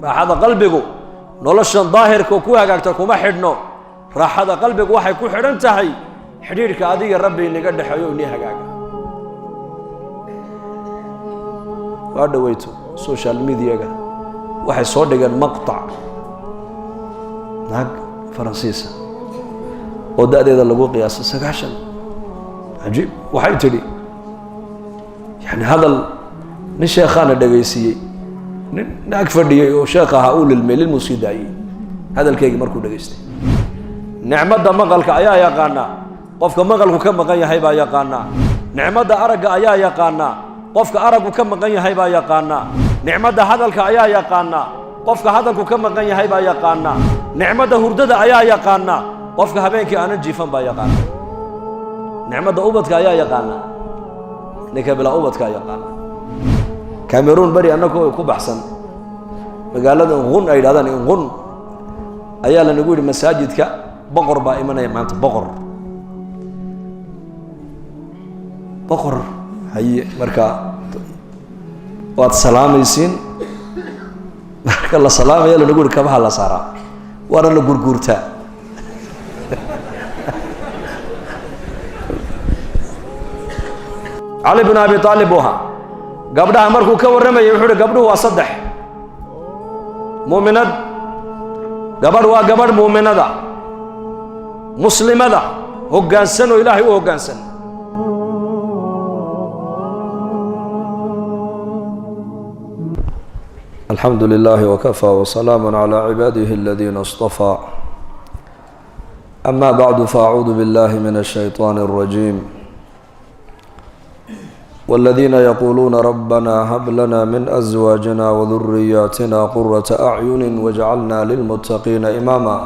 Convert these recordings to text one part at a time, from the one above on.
Raaxada qalbigu noloshan daahirka ku hagaagta kuma xidhno. Raaxada qalbigu waxay ku xidhan tahay xidhiidhka adiga Rabbi inaga dhexeeyo inii hagaaga. Waa dhaweyto social mediaga waxay soo dhigeen maqtac naag Faransiisa oo da-deeda lagu qiyaasay 90. Cajiib, waxay tidhi, yani hadal nin sheekhaana dhegaysiiyey, nin naag fadhiyey oo sheekh ahaa uu lilmay, lilmuu sii daayey hadalkeygii markuu dhegaystay. Nicmadda maqalka ayaa yaqaanaa qofka maqalku ka maqan yahay baa yaqaanaa. Nicmadda aragga ayaa yaqaanaa qofka araggu ka maqan yahay baa yaqaanaa. Nicmadda hadalka ayaa yaqaanaa qofka hadalku ka maqan yahay baa yaqaanaa. Nicmadda hurdada ayaa yaqaanaa qofka habeenkii aanan jiifan baa yaqaanaa. Nicmadda ubadka ayaa yaqaanaa ninka bilaa ubadka yaqaana. Cameroon beri annagoo ku baxsan magaalada Inqun ay yidhahdaan, Inqun ayaa lanagu yidhi masaajidka boqor baa imanaya maanta. Boqor, boqor haye, marka waad salaamaysiin. Marka la salaamaya lanagu yihi kabaha la saaraa, waana la gurguurtaa. Cali bin Abi Aalib buu ahaa. Gabdhaha markuu ka warramayay wuxuu uhi: gabdhuhu waa saddex. Muuminad, gabadh waa gabadh muuminada, muslimada, hoggaansan oo Ilaahay u hoggaansan. Alxamdu lilahi wkafى wslaam عlى cibaadihi اladina اصطafى. Ama bacdu, faأcuudu biاllahi min الshayطan الrajim. wاladina yaquluuna rabbana hab lana min أزwaajina wduriyaatina quraةa أcyuni wاjcalna lilmutaqiina imaama.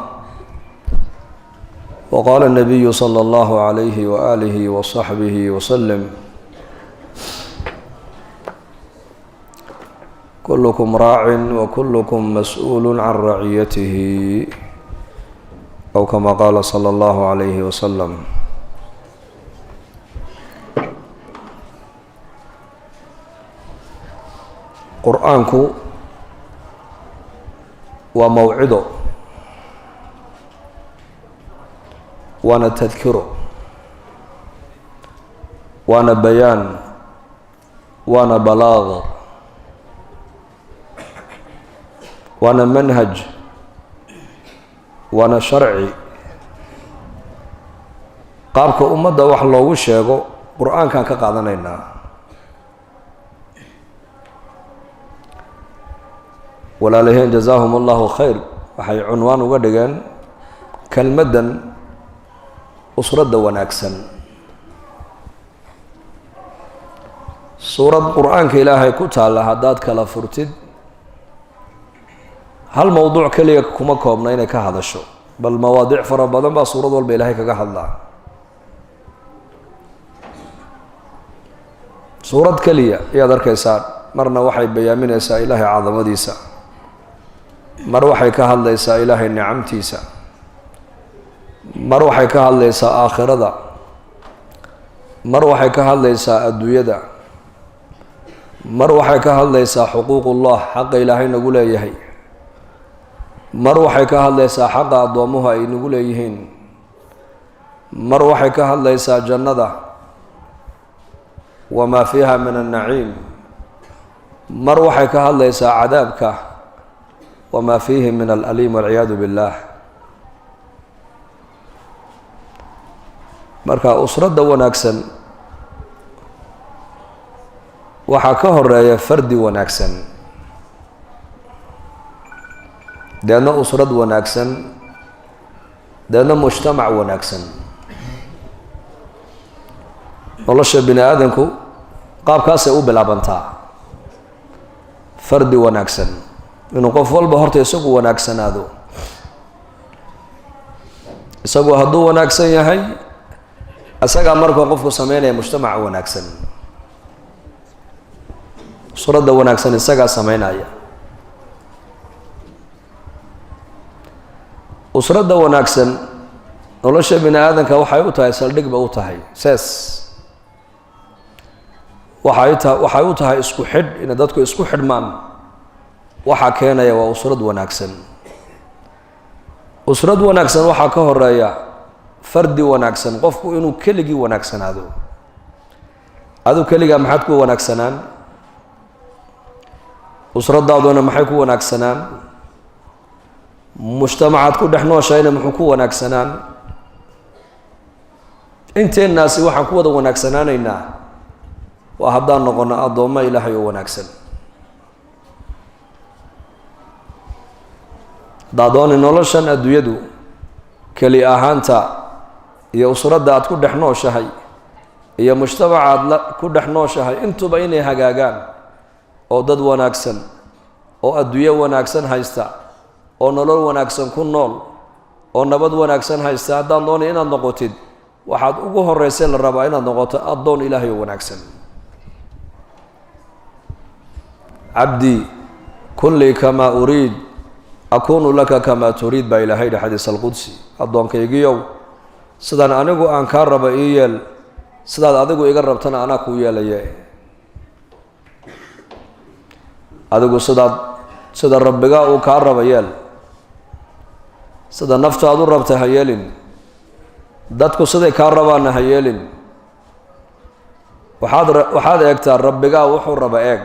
Wqala الnabiyu slى اllah عalayh walih wصaxbih wslm: kullukum raacin wakulukum mas-uulu can raciyatihi, aw kama qaala sala allahu calayhi wasalam. Qur-aanku waa mawcido, waana tadkiro, waana bayaan, waana balaaq, waana manhaj, waana sharci. Qaabka ummadda wax loogu sheego qur-aankaan ka qaadanaynaa. Walaalaheen, jazaahum allahu khayr, waxay cunwaan uga dhigeen kelmaddan usradda wanaagsan. Suurad qur-aanka Ilaahay ku taalla haddaad kala furtid, hal mowduuc keliya kuma koobna inay ka hadasho, bal mawaadiic fara badan baa suurad walba Ilaahay kaga hadlaa. Suurad keliya ayaad arkaysaa, marna waxay bayaaminaysaa Ilaahay cadamadiisa, mar waxay ka hadlaysaa Ilaahay nicamtiisa, mar waxay ka hadlaysaa aakhirada, mar waxay ka hadlaysaa adduunyada, mar waxay ka hadlaysaa xuquuqullah, xaqa Ilaahay nagu leeyahay, mar waxay ka hadlaysaa xaqa addoommuhu ay nagu leeyihiin, mar waxay ka hadlaysaa jannada wamaa fiiha min annaciim, mar waxay ka hadlaysaa cadaabka wamaa fiihi min alaliim, walciyaadu billaah. Marka usradda wanaagsan waxaa ka horeeya fardi wanaagsan, deedna usrad wanaagsan, deedna mujtamac wanaagsan. Nolosha bini aadamku qaabkaasay u bilaabantaa: fardi wanaagsan, inuu qof walba horta isagu wanaagsanaado. Isagu hadduu wanaagsan yahay, isagaa marka qofku sameynaya mujtamaca wanaagsan, usradda wanaagsan isagaa sameynaya. Usradda wanaagsan nolosha bini aadamka waxay u tahay saldhig ba u tahay, sees waxay ta waxay u tahay isku xidh, inay dadku isku xidhmaan. Waxaa keenaya waa usrad wanaagsan. Usrad wanaagsan waxaa ka horeeya fardi wanaagsan, qofku inuu keligii wanaagsanaado. Adu keligaa maxaad ku wanaagsanaan? Usradaaduna maxay ku wanaagsanaan? Mujtamacaad ku dhex nooshahayna muxuu ku wanaagsanaan? Inteennaasi waxaan ku wada wanaagsanaanaynaa waa haddaan noqono addoommo Ilaahay oo wanaagsan. Haddaad dooni noloshan adduunyadu keli ahaanta iyo usradda aad ku dhex nooshahay iyo mujtamaca aad la ku dhex nooshahay intuba inay hagaagaan oo dad wanaagsan oo adduunyo wanaagsan haysta oo nolol wanaagsan ku nool oo nabad wanaagsan haysta, haddaan doonay inaad noqotid, waxaad ugu horreysay la rabaa inaad noqoto addoon Ilaahay oo wanaagsan. Cabdii kun lii kamaa uriid akuunu laka kamaa turiid, baa Ilaahay yidhi xadiis alqudsi. Addoonkaygiyow, sidaan anigu aan kaa raba ii yeel, sidaad adigu iga rabtana anaa kuu yeelaye. Adigu sidaad sida Rabbigaa uu kaa raba yeel, sida naftaad u rabta ha yeelin, dadku siday kaa rabaanna ha yeelin. Waxaad eegtaa Rabbigaa wuxuu raba eeg.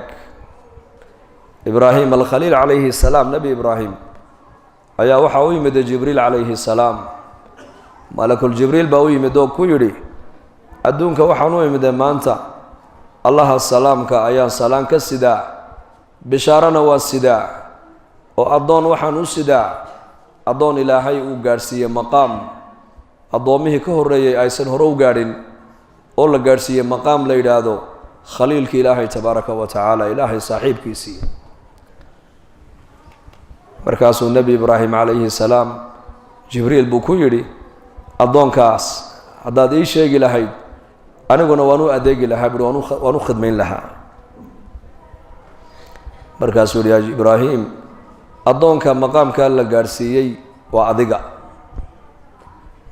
Ibraahim alkhaliil calayhi salaam, Nebi Ibraahim ayaa waxaa u yimid Jibriil calayhi salaam. Malakul Jibriil baa u yimid oo ku yidhi: adduunka waxaan u imide maanta Allaha salaamka ayaan salaan ka sidaa, bishaarana waa sidaa, oo addoon waxaan u sidaa, addoon Ilaahay uu gaadhsiiyey maqaam addoommihii ka horreeyey aysan hore u gaadhin, oo la gaadhsiiyey maqaam la yidhaahdo khaliilki Ilaahay tabaaraka wa tacaala, Ilaahay saaxiibkiisii. Markaasuu Nebi Ibraahim calayhi salaam Jibriil buu ku yidhi: addoonkaas haddaad ii sheegi lahayd, aniguna waan u adeegi lahaa buhi, waan u khidmayn lahaa. Markaasuu yihi: yaa Ibraahim, addoonka maqaamkaa la gaadhsiiyey waa adiga.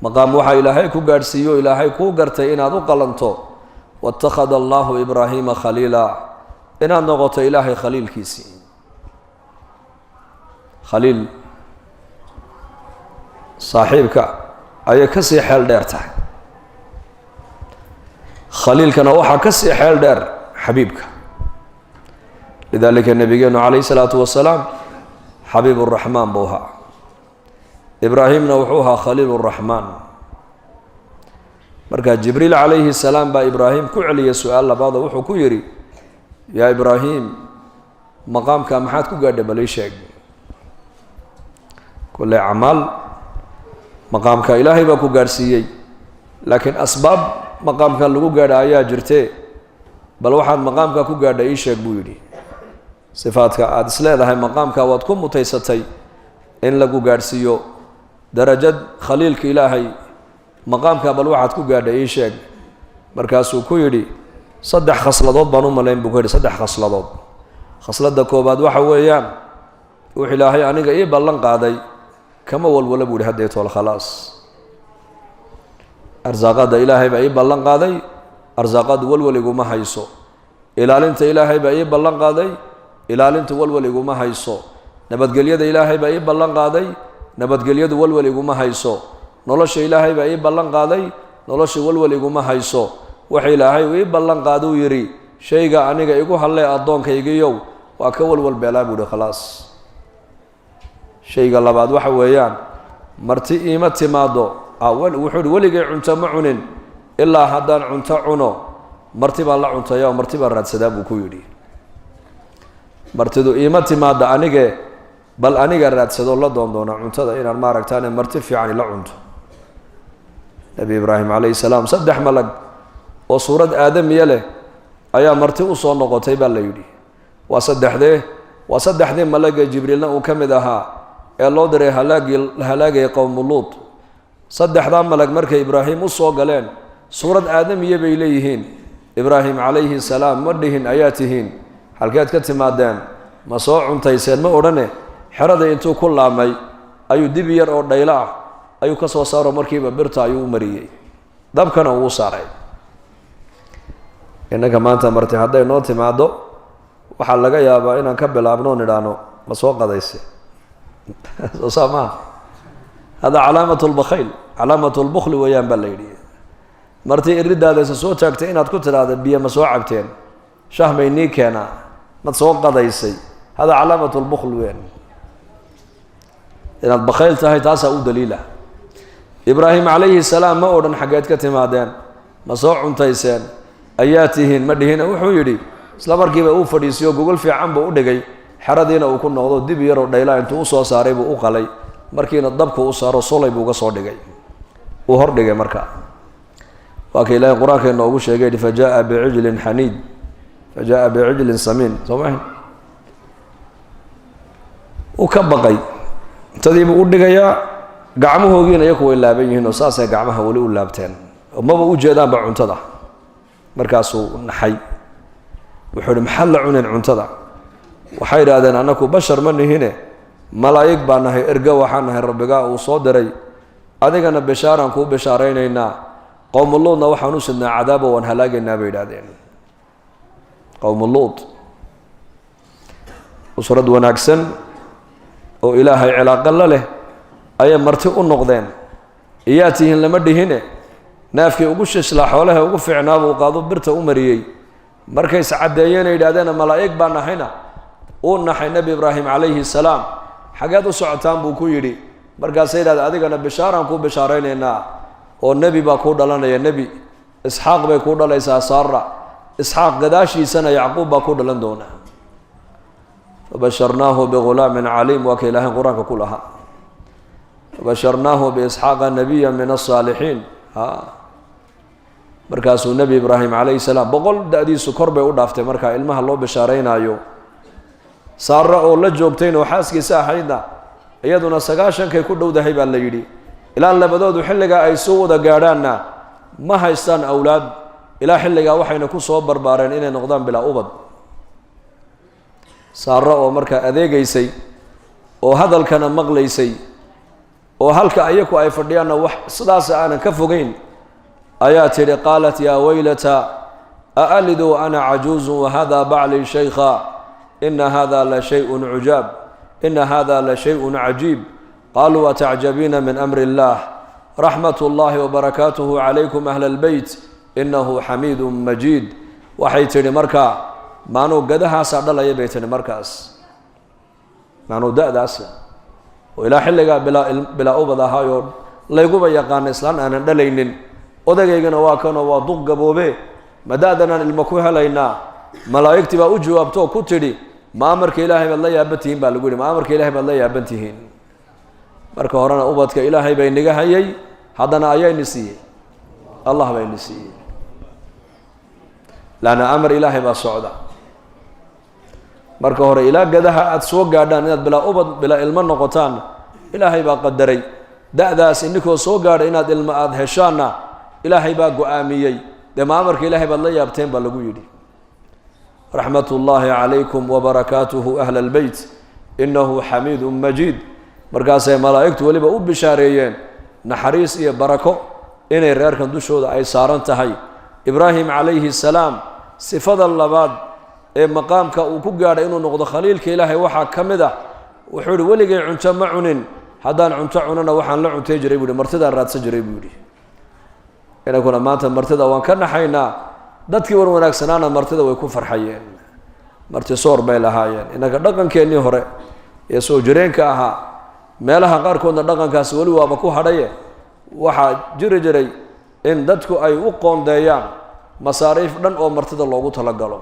Maqaam waxaa Ilaahay ku gaadhsiiyo, Ilaahay kuu gartay inaad u qalanto, waittakhada Allahu Ibraahiima khaliila, inaad noqoto Ilaahay khaliilkiisii. Khaliil saaxiibka ayay ka sii xeel dheer tahay, khaliilkana waxaa ka sii xeel dheer xabiibka. Lidaalika nabigeenu calayhi salaatu wasalaam xabiib uraxmaan buu ahaa, Ibraahimna wuxuu ahaa khaliil uraxmaan. Markaa Jibriil calayhi salaam baa Ibraahim ku celiyay su-aal labaadoo wuxuu ku yidhi: yaa Ibraahim, maqaamka maxaad ku gaadhay? Bal ii sheeg. Kulle acmaal maqaamka Ilaahay baa ku gaadhsiiyey, laakiin asbaab maqaamkan lagu gaadha ayaa jirtee, bal waxaad maqaamka ku gaadha ii sheeg, buu yidhi. Sifaadka aada is leedahay maqaamka waad ku mutaysatay in lagu gaadhsiiyo darajad khaliilka Ilaahay, maqaamka bal waxaad ku gaadha ii sheeg. Markaasuu ku yidhi: saddex khasladood baan u malayn, buu ku yidhi. Saddex khasladood. Khasladda koobaad waxa weeyaan, wuxuu Ilaahay aniga ii ballan qaaday kama walwala, buu yihi. Hadday tool khalaas, arsaaqadda Ilaahay baa ii ballan qaaday, arsaaqaddu walwal iguma hayso. Ilaalinta Ilaahay baa ii ballan qaaday, ilaalintu walwal iguma hayso. Nabadgelyada Ilaahay baa ii ballan qaaday, nabadgelyadu walwal iguma hayso. Nolosha Ilaahay baa ii ballan qaaday, nolosha walwal iguma hayso. Waxa Ilaahay uu ii ballan qaaduu yidhi, shayga aniga igu hadlee addoonkaygiiyow, waa ka walwal beelaa, buu yihi. Khalaas. Shayga labaad waxa weeyaan, marti iima timaado. Wuxuu yihi: weligay cunto ma cunin, ilaa haddaan cunto cuno marti baan la cuntaya oo marti baan raadsadaa, buu ku yidhi. Martidu iima timaada anige, bal aniga raadsado, la doondoona cuntada inaan maaragtaane marti fiican ila cunto. Nebi Ibraahim calayhi salaam saddex malag oo suurad aadamiya leh ayaa marti u soo noqotay, baa la yidhi. Waa saddexdee? Waa saddexdii malaga Jibriilna uu ka mid ahaa ee loo diray halaagii la halaagayay qowmu Luut. Saddexdaa malag markay Ibraahim u soo galeen, suurad aadamiya bay leeyihiin. Ibraahim calayhi salaam ma dhihin: ayaa tihiin? Halkeed ka timaadeen? Ma soo cuntayseen? Ma odhane, xerada intuu ku laamay ayuu dibi yar oo dhaylo ah ayuu ka soo saaro, markiiba birta ayuu u mariyey, dabkana uu saaray. Innanka maanta marti hadday noo timaado, waxaa laga yaabaa inaan ka bilaabno nidhaahno Ma soo qadayse? Soo saa maaha. Hada calaamat lbakhayl, calaamat lbukhli weeyaan baa la yidhi. Martii iridaadaysa soo taagtay inaad ku tidhaahda biyo ma soo cabteen, shah may nii keenaa, mad soo qadaysay, hada calaamat lbukhl weeyaan. Inaad bakhayl tahay taasaa u daliila. Ibraahim calayhi salaam ma odhan xaggeed ka timaadeen, ma soo cuntayseen, ayaa tihiin, ma dhihina. Wuxuu yidhi isla markiiba uu fadhiisiyo, gogol fiican buu u dhigay, xeradiina uu ku noqdo, dib yaroo dhaylaa intuu usoo saaray buu u qalay, markiina dabku u saaro solay buu uga soo dhigay, uu hordhigay. Marka waa ka Ilaahay qur-aanka inoogu sheegay, fa jaa bicijlin xaniid, fa jaa bicijlin samiin. Soo maha? Uu ka baqay, cuntadiibuu u dhigayaa, gacmahoogiina iyaku way laaban yihiin oo saasay gacmaha weli u laabteen oo maba u jeedaanba cuntada. Markaasuu naxay, wuxuu ihi maxaad la cuneen cuntada? Waxay idhaahdeen annaku bashar ma nihine, malaa'ig baa nahay, ergo waxaan nahay rabbigaa uu soo diray, adigana bishaaraan kuu bishaaraynaynaa, qowmuluudna waxaan u sidnaa cadaabo, waan halaagaynaa bay idhahdeen. Qowmuluud usrad wanaagsan oo Ilaahay cilaaqo la leh ayay marti u noqdeen. Iyaa tihiin lama dhihine, naafkii ugu shishlaa, xoolaha ugu fiicnaabuu qaado, birta u mariyey. Markay iscaddeeyeen ay yidhahdeena malaa'ig baa nahayna, uu naxay Nebi Ibraahim calayhi salaam. Xageed u socotaan buu ku yidhi. Markaasay yidhahdeen adigana bishaaraan kuu bishaaraynaynaa oo nebi baa kuu dhalanaya, nebi Isxaaq bay kuu dhalaysaa Saara, Isxaaq gadaashiisana Yacquub baa kuu dhalan doonaa. Fabasharnaahu bigulaamin caliim, waa ka Ilaahay qur-aanka ku lahaa. Fabasharnaahu biisxaaqa nabiya min asaalixiin. Ha, markaasuu Nebi Ibraahim calayhi salaam 100 da-diisu kor bay u dhaaftay markaa ilmaha loo bishaaraynaayo. Saara oo la joogtayna oo xaaskiisa ahaydna iyaduna 90kay ku dhowdahay baa la yidhi. Ilaa labadoodu xilligaa ay soo wada gaadhaanna ma haystaan awlaad. Ilaa xilligaa waxayna ku soo barbaareen inay noqdaan bilaa ubad. Saara oo markaa adeegaysay oo hadalkana maqlaysay oo halka ayaku ay fadhiyaanna wax sidaas aanan ka fogeyn ayaa tidhi, qaalat yaa waylata aalidu ana cajuuzun wahada baclii shaykha, ina hada la shayun cujaab, ina hada la shayun cajiib. Qaluu atacjabiina min amri اllah, raxmat اllahi wabarakaatuhu calaykum ahla اlbeyt, inahu xamiidu majiid. Waxay tidhi markaa maanuu gadahaasaa dhalaya bay tidhi markaas, maanuu da-daasa oo ilaa xilligaa bilaa ubad ahaayoo layguba yaqaana islaan aanan dhalaynin, odageygana waa kanoo waa duq gaboobe, ma da-danaan ilmo ku helaynaa? Malaa'igtii baa u jawaabto oo ku tidhi ma amarka Ilaahay baad la yaaban tihiin baa lagu yidhi, ma amarka Ilahay baad la yaaban tihiin? Marka horena ubadka Ilaahay bay niga hayay, haddana ayayni siiyey, Allah bayni siiyey, laanna amar Ilaahay baa socda. Marka hore ilaa gadaha aada soo gaadhaan inaad bilaa ubad, bilaa ilmo noqotaan Ilaahay baa qadaray. Da-daas ininkoo soo gaadha inaad ilmo aada heshaanna Ilaahay baa go-aamiyey. Dee ma amarka Ilaahay baad la yaabteen baa lagu yidhi. Raxmat ullaahi calaykum wabarakaatuhu ahla albeyt, inahu xamiidun majiid. Markaasay malaa'igtu weliba u bishaareeyeen naxariis iyo barako inay reerkan dushooda ay saaran tahay. Ibraahim calayhi salaam sifada labaad ee maqaamka uu ku gaadhay inuu noqdo khaliilka Ilaahay waxaa ka mid ah, wuxuu yihi weligay cunto ma cunin, haddaan cunto cunana waxaan la cuntay jiray buu yihi, martidaan raadsan jiray buu yidhi. Inankuna maanta martida waan ka naxaynaa, dadkii war wanaagsanaana martida way ku farxayeen, marti soor bay lahaayeen. Inanka dhaqankeennii hore ee soo jireenka ahaa, meelaha qaarkoodna dhaqankaasi weli waaba ku hadhaye, waxaa jiri jiray in dadku ay u qoondeeyaan masaariif dhan oo martida loogu talagalo.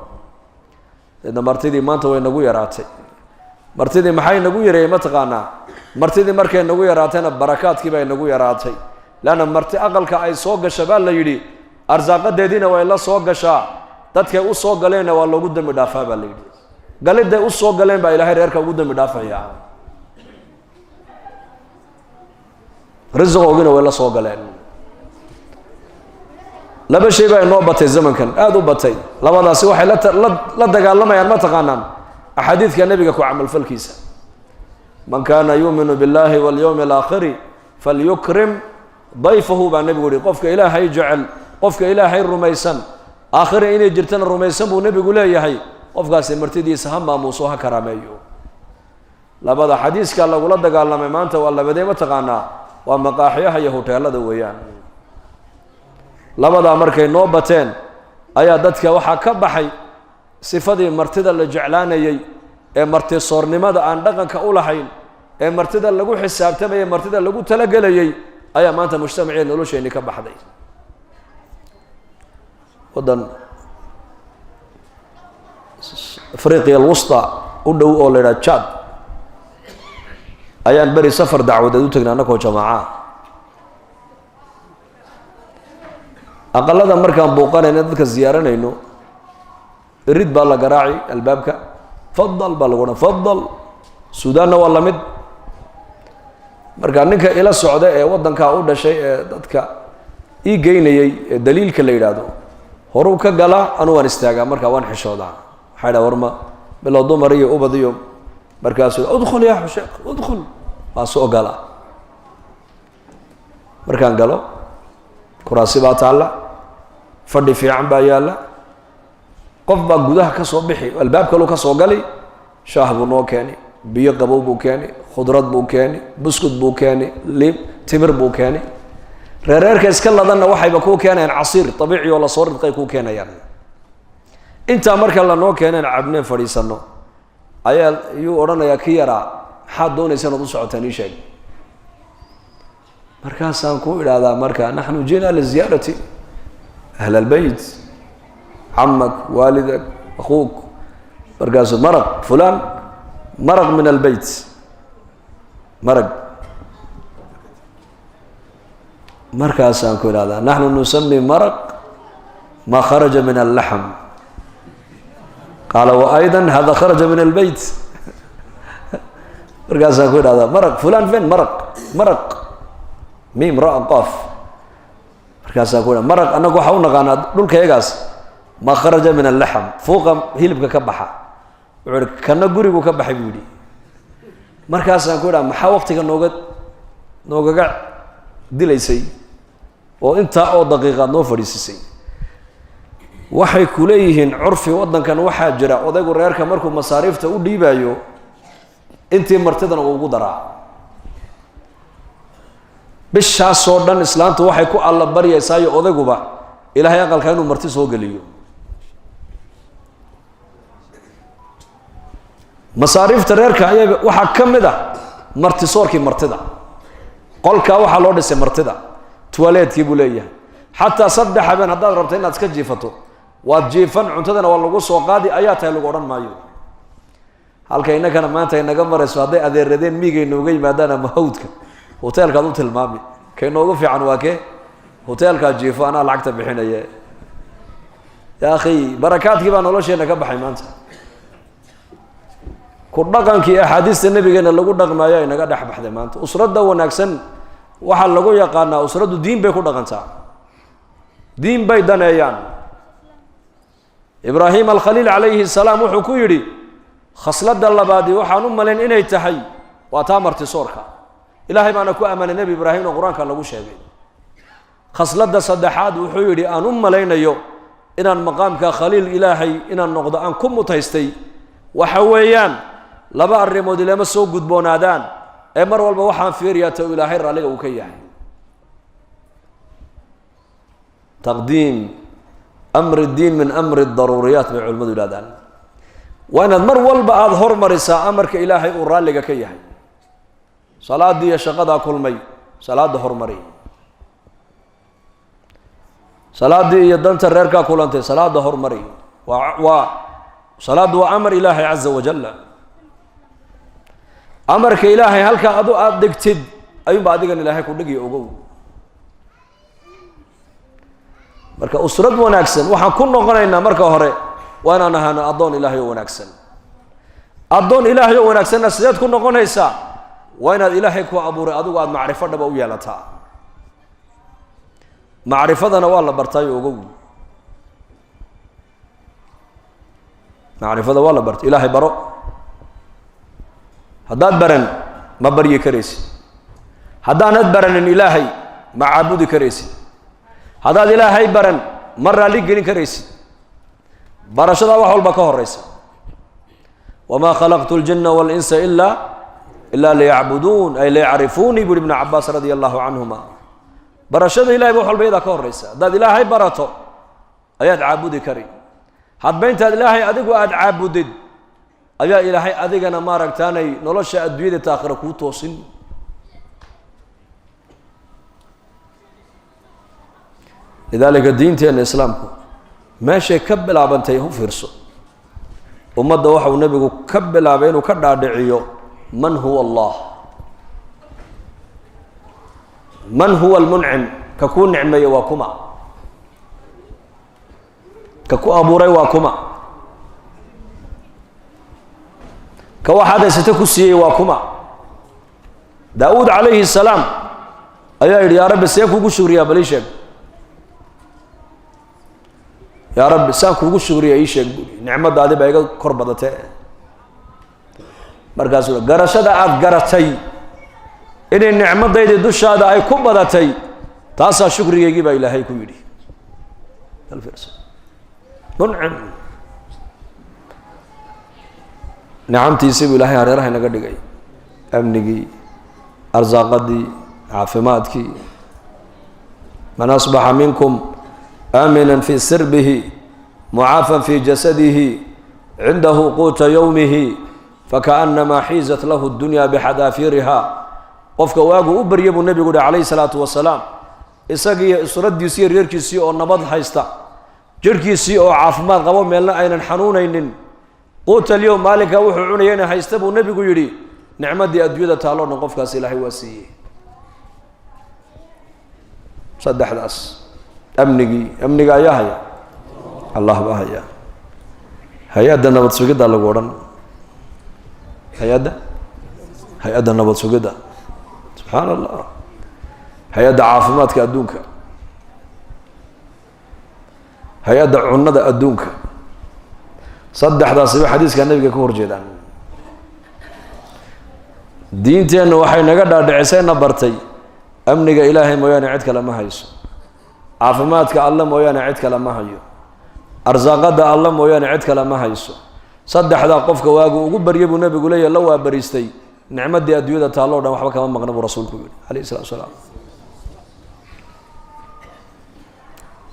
Deedna martidii maanta way nagu yaraatay. Martidii maxay nagu yareeyey mataqaanaa? Martidii markay nagu yaraatayna barakaadkii bay nagu yaraatay. Leanna marti aqalka ay soo gasha baa la yidhi arsaaqadeediina way la soo gashaa, dadkay u soo galeenna waa loogu dembi dhaafaa baa la yidhi. Galiday u soo galeen baa Ilaahay reerka ugu dembi dhaafayaa, risiqoogina way la soo galeen. Laba shay baa inoo batay zamankan, aada u batay. Labadaasi waxay la dagaalamayaan ma taqaanaan? Axaadiidka nebiga ku camalfalkiisa. Man kaana yuuminu biاllahi walyowmi alaakhiri falyukrim dayfahu baa nebigu yihi. Qofka Ilaahay jecel, qofka Ilaahay rumaysan, aakhira inay jirtana rumaysan buu nebigu leeyahay, qofkaasi martidiisa ha maamuuso, ha karaameeyo. Labada xadiiska lagula dagaalamay maanta waa labadee ma taqaanaa? Waa maqaaxiyaha iyo huteelada weeyaan. Labadaa markay noo bateen ayaa dadka waxaa ka baxay sifadii martida la jeclaanayey ee martisoornimada aan dhaqanka u lahayn, ee martida lagu xisaabtamayay, martida lagu talagelayey, ayaa maanta mujtamacii nolosheenni ka baxday. Waddan Afriqiya Alwusta u dhow oo la yidhaha Jad ayaan beri safar dacwadeed u tagnay annakoo jamaaca. Aqalada markaan buuqanayno, dadka ziyaaranayno, irid baa la garaaci albaabka, "Fadal" baa lagu odhan, "Fadal." Suudaanna waa lamid. Marka ninka ila socda ee waddankaa u dhashay ee dadka ii geynayey ee daliilka la yidhaahdo horuu ka galaa, anu waan istaagaa. Markaa waan xishoodaa, waxaa idhaha, "Warma bilo dumar iyo ubad iyo?" Markaasuu, "Udkhul yaa sheekh, udkhul." Waa soo gala. Markaan galo, kuraasi baa taalla, fadhi fiican baa yaalla. Qof baa gudaha ka soo bixi, albaab kaluu ka soo gali. Shaah buu noo keeni, biyo qabow buu keeni, khudrad buu keeni, buskud buu keeni, liib timir buu keeni. Reereerka iska ladanna waxayba kuu keenayaan casiir abiici oo lasoo ridqay kuu keenayaan. Intaa marka lanoo keeneen, cabneen, fadhiisano, ayaa yuu odhanayaa ki yaraa, "Maxaad doonaysa inaad u socotaan? Ii sheeg." Markaasaan ku idhaahdaa, marka, "Naxnu ji'na liziyaarati ahl albeyt, camak, waalidak, akhuuk." Markaasuu, "Maraq fulan, maraq min albeyt, marag." Markaasaan ku idhahdaa, "Naxnu nusami maraq ma kharaja min allaxm." Qaala, "Wa ayda hada kharaja min albeyt." Markaasaan ku idhahdaa, "Maraq fulan fen maraq, maraq mim ra qaf." Markaasaan ku idhahda, "Maraq annagu waxaa u naqaanaa dhulkayagaas ma kharaja min allaxm, fuuqa hilibka ka baxa." Wuxuu ihi, "Kana gurigu ka baxay," buu yihi. Markaasaan ku idhaha, "Maxaa waktiga noogaga dilaysay oo intaa oo daqiiqaad noo fadhiisisay?" Waxay ku leeyihiin, curfi waddankan waxaa jira, odaygu reerka markuu masaariifta u dhiibayo, intii martidana uu ugu daraa. Bishaasoo dhan islaantu waxay ku alla baryaysaayo odayguba Ilaahay aqalka inuu marti soo geliyo. Masaariifta reerka ayaa waxaa ka mid ah martisoorkii martida. Qolkaa waxaa loo dhisay martida, tuwaleedkii buu leeyahay. Xataa 3 habeen haddaad rabto inaad iska jiifato, waad jiifan, cuntadana waa lagu soo qaadi, ayaa tahay lagu odhan maayo. Halka innakana maanta ay naga marayso, hadday adeeradeen miigay nooga yimaadaan ama hawdka, hoteelkaad u tilmaami, kay noogu fiican waa kee? Hoteelkaa jiifo, anaa lacagta bixinaya. Ya akhi, barakaadkii baa nolosheena ka baxay maanta. Ku dhaqankii axaadiista nabigeena lagu dhaqmaayo ay naga dhex baxday maanta. Usradda wanaagsan waxaa lagu yaqaanaa, usraddu diin bay ku dhaqantaa, diin bay daneeyaan. Ibraahim Alkhaliil calayhi salaam wuxuu ku yidhi, khasladda labaadi waxaan u malayn inay tahay waa taa martisoorka. Ilaahay baana ku ammaanay Nebi Ibraahimna, Qur-aanka lagu sheegay. Khasladda saddexaad wuxuu yidhi aan u malaynayo inaan maqaamka khaliil Ilaahay inaan noqdo aan ku mutaystay waxa weeyaan, laba arrimood ilama soo gudboonaadaan ee mar walba waxaan fiiriyaa ta Ilaahay raalliga uu ka yahay. Taqdiim amri ddiin min amri daruuriyaat bay culimmadu yidhahdaan. Waa inaad mar walba aada hormarisaa amarka Ilaahay uu raalliga ka yahay. Salaaddii iyo shaqadaa kulmay, salaadda hormari. Salaaddii iyo danta reerkaa kulantay, salaadda hormari. Waa salaaddu waa amar Ilaahay caza wajalla. Amarka Ilaahay halkaa adu aada dhigtid ayuunba adigan Ilaahay ku dhigiyo, ogow. Marka usrad wanaagsan waxaan ku noqonaynaa, marka hore waa inaan ahaano addoon Ilaahay oo wanaagsan. Addoon Ilaahay oo wanaagsanna sideed ku noqonaysaa? Waa inaad Ilaahay ku abuuray adigu aada macrifo dhaba u yeelataa. Macrifadana waa la bartaayo, ogow. Macrifada waa la bartay. Ilaahay baro. Haddaad baran, ma baryi karaysid. Haddaanad baranin Ilaahay, ma caabudi karaysid. Haddaad Ilaahay baran, ma raalli gelin karaysid. Barashadaa wax walba ka horeysa. Wamaa khalaqtu ljina walinsa ilaa Ilaa liyacbuduun, ay liyacrifuunii, buuhi Ibnu Cabaas radia allahu canhuma. Barashada Ilahay ba wax walba iyadaa ka horreysa. Haddaad Ilaahay barato ayaad caabudi kari. Hadba intaad Ilaahay adigu aada caabudid ayaa Ilaahay adigana maaragtaanay nolosha adduunyada ta aakhira kuu toosin. Lidaalika diinteenna islaamku meeshay ka bilaabantay hu fiirso. Ummadda waxauu nebigu ka bilaabay inuu ka dhaadhiciyo man huwa Allah, man huwa almuncim, ka kuu nicmeeye waa kuma, ka ku abuuray waa kuma, ka waxaad haysata ku siiyey waa kuma. Daawuud calayhi salaam ayaa yidhi: yaa Rabbi, see kugu shugriyaa? Bal ii sheeg, yaa Rabbi, saan kugu shugriya ii sheeg buui, nicmadaadi baa iga kor badatee. Markaasuu garashada aada garatay inay nicmadaydii dushaada ay ku badatay, taasaa shukrigeygii baa Ilaahay ku yidhi. Muncim nicamtiisii buu Ilaahay hareeraha inaga dhigay: amnigii, arsaaqadii, caafimaadkii. Man asbaxa minkum aamina fii sirbihi, mucaafan fii jasadihi, cindahu quuta yowmihi, fakaأnamaa xiizat lahu اdunya bixadaafiiriha. Qofka waagu u barya, buu nebigu uhi calayhi salaatu wasalaam, isagiiyo suradiisii iyo reerkiisii oo nabad haysta, jirhkiisii oo caafimaad qabo, meelna aynan xanuunaynin, quutal yowm, maalinkaa wuxuu cunayana haysta, buu nebigu yidhi, nicmadii adduunyada taalloo dhan qofkaas Ilaahay waa siiyey. Saddexdaas, amnigii, amniga ayaa haya, Allah baa haya. Hay-adda nabad sugidda lagu odhan, hay-adda nabad sugidda, subxaana Allah, hay-adda caafimaadka adduunka, hay-adda cunada adduunka, saddexdaasiba xadiiska nabiga ka horjeedaan. Diinteenna waxay naga dhaadhicisayna bartay amniga Ilaahay mooyaane cid kale ma hayso, caafimaadka Alle mooyaane cid kale ma hayo, arsaaqada Alle mooyaane cid kale ma hayso. Saddexdaa qofka waagu ugu barya, buu nebigu leeyahy, la waa bariistay, nicmadii adduunyada taallo o dhan waxba kama maqna, buu rasuulku yihi calayhi salatu salaam.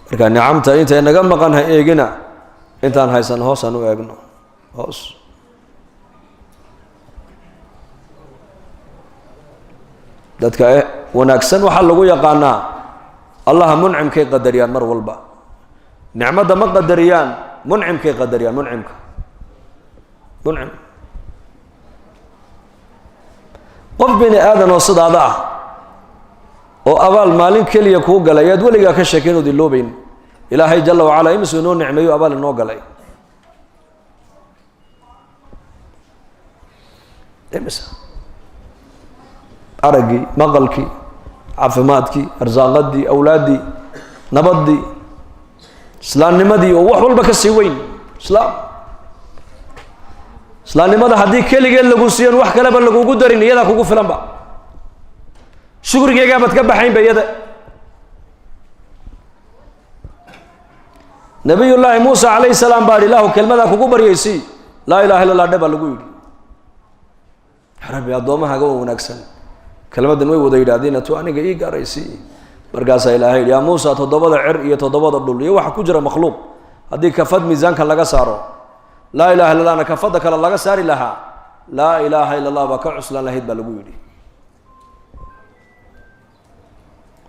Marka nicamta intay naga maqan ha eegina, intaan haysan hoos aan u eegno, hoos. Dadka wanaagsan waxaa lagu yaqaanaa Allaha muncimkay qadariyaan mar walba. Nicmadda ma qadariyaan, muncimkay qadariyaan. Muncimka, muncim qof bini aadan oo sidaada ah oo abaal maalin keliya kuu galay ayaad weligaa ka sheekayn ood iloobeyn. Ilaahay jala wacalaa imisuu inoo nicmeeyo, abaal inoo galay imisa: araggii, maqalkii, caafimaadkii, arsaaqadii, awlaaddii, nabaddii, islaamnimadii oo wax walba ka sii weyn. Islaamnimada haddii keligeed lagu siiyan, wax kaleba lagugu darin, iyadaa kugu filanba, shukrigeygaabad ka baxaynba iyada. Nabiyullaahi Muusa calayhi salaam baa idhi: Ilaahu, kelmadaa kugu baryaysi, laa ilaha illa Allah dhe, baa lagu yidhi. Ya Rabbi, addoommahaaga waa wanaagsan kelmaddan way wada yidhaahdeen, tu aniga ii gaaraysi. Markaasaa Ilaahay yidhi: yaa Muusa, toddobada cer iyo toddobada dhul iyo waxa ku jira makhluuq haddii kafad miisaanka laga saaro, laa ilaha illa allahna kafadda kale laga saari lahaa, laa ilaaha illa allah baa ka cuslaan lahayd, baa lagu yidhi.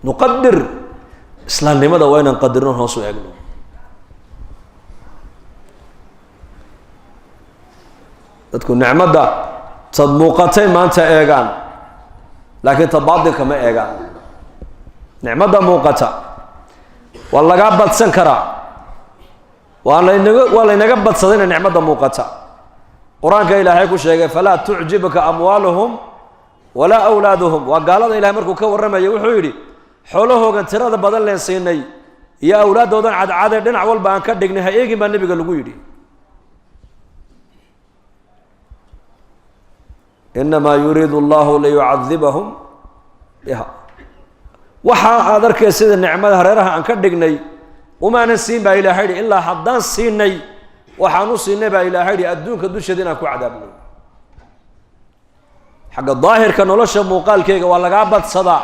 Nuqadir islaamnimada, waa inaan qadirno, hoos u eegno. Dadku nicmadda tad muuqatay maanta eegaan, laakiin ta baatilka ma eegaan. Nicmadda muuqata waa lagaa badsan karaa, waa laynaga badsadayna nicmadda muuqata. Qur-aanka Ilaahay ku sheegay: falaa tucjibka amwaaluhum walaa awlaaduhum. Waa gaalada Ilahay markuu ka warramaya, wuxuu yidhi: xoolahoogan tirada badan leen siinay iyo awlaaddoodan cadcadee dhinac walba aan ka dhignay ha eegin, baa nebiga lagu yidhi. Inamaa yuriidu allahu liyucadibahum biha. Waxa aad arkay sida nicmada hareeraha aan ka dhignay umaanan siin, baa Ilahay yidhi, ilaa haddaan siinay waxaan u siinay, baa Ilahay yidhi, adduunka dusheeda inaan ku cadaabno. Xagga daahirka nolosha muuqaalkeega waa lagaa badsadaa,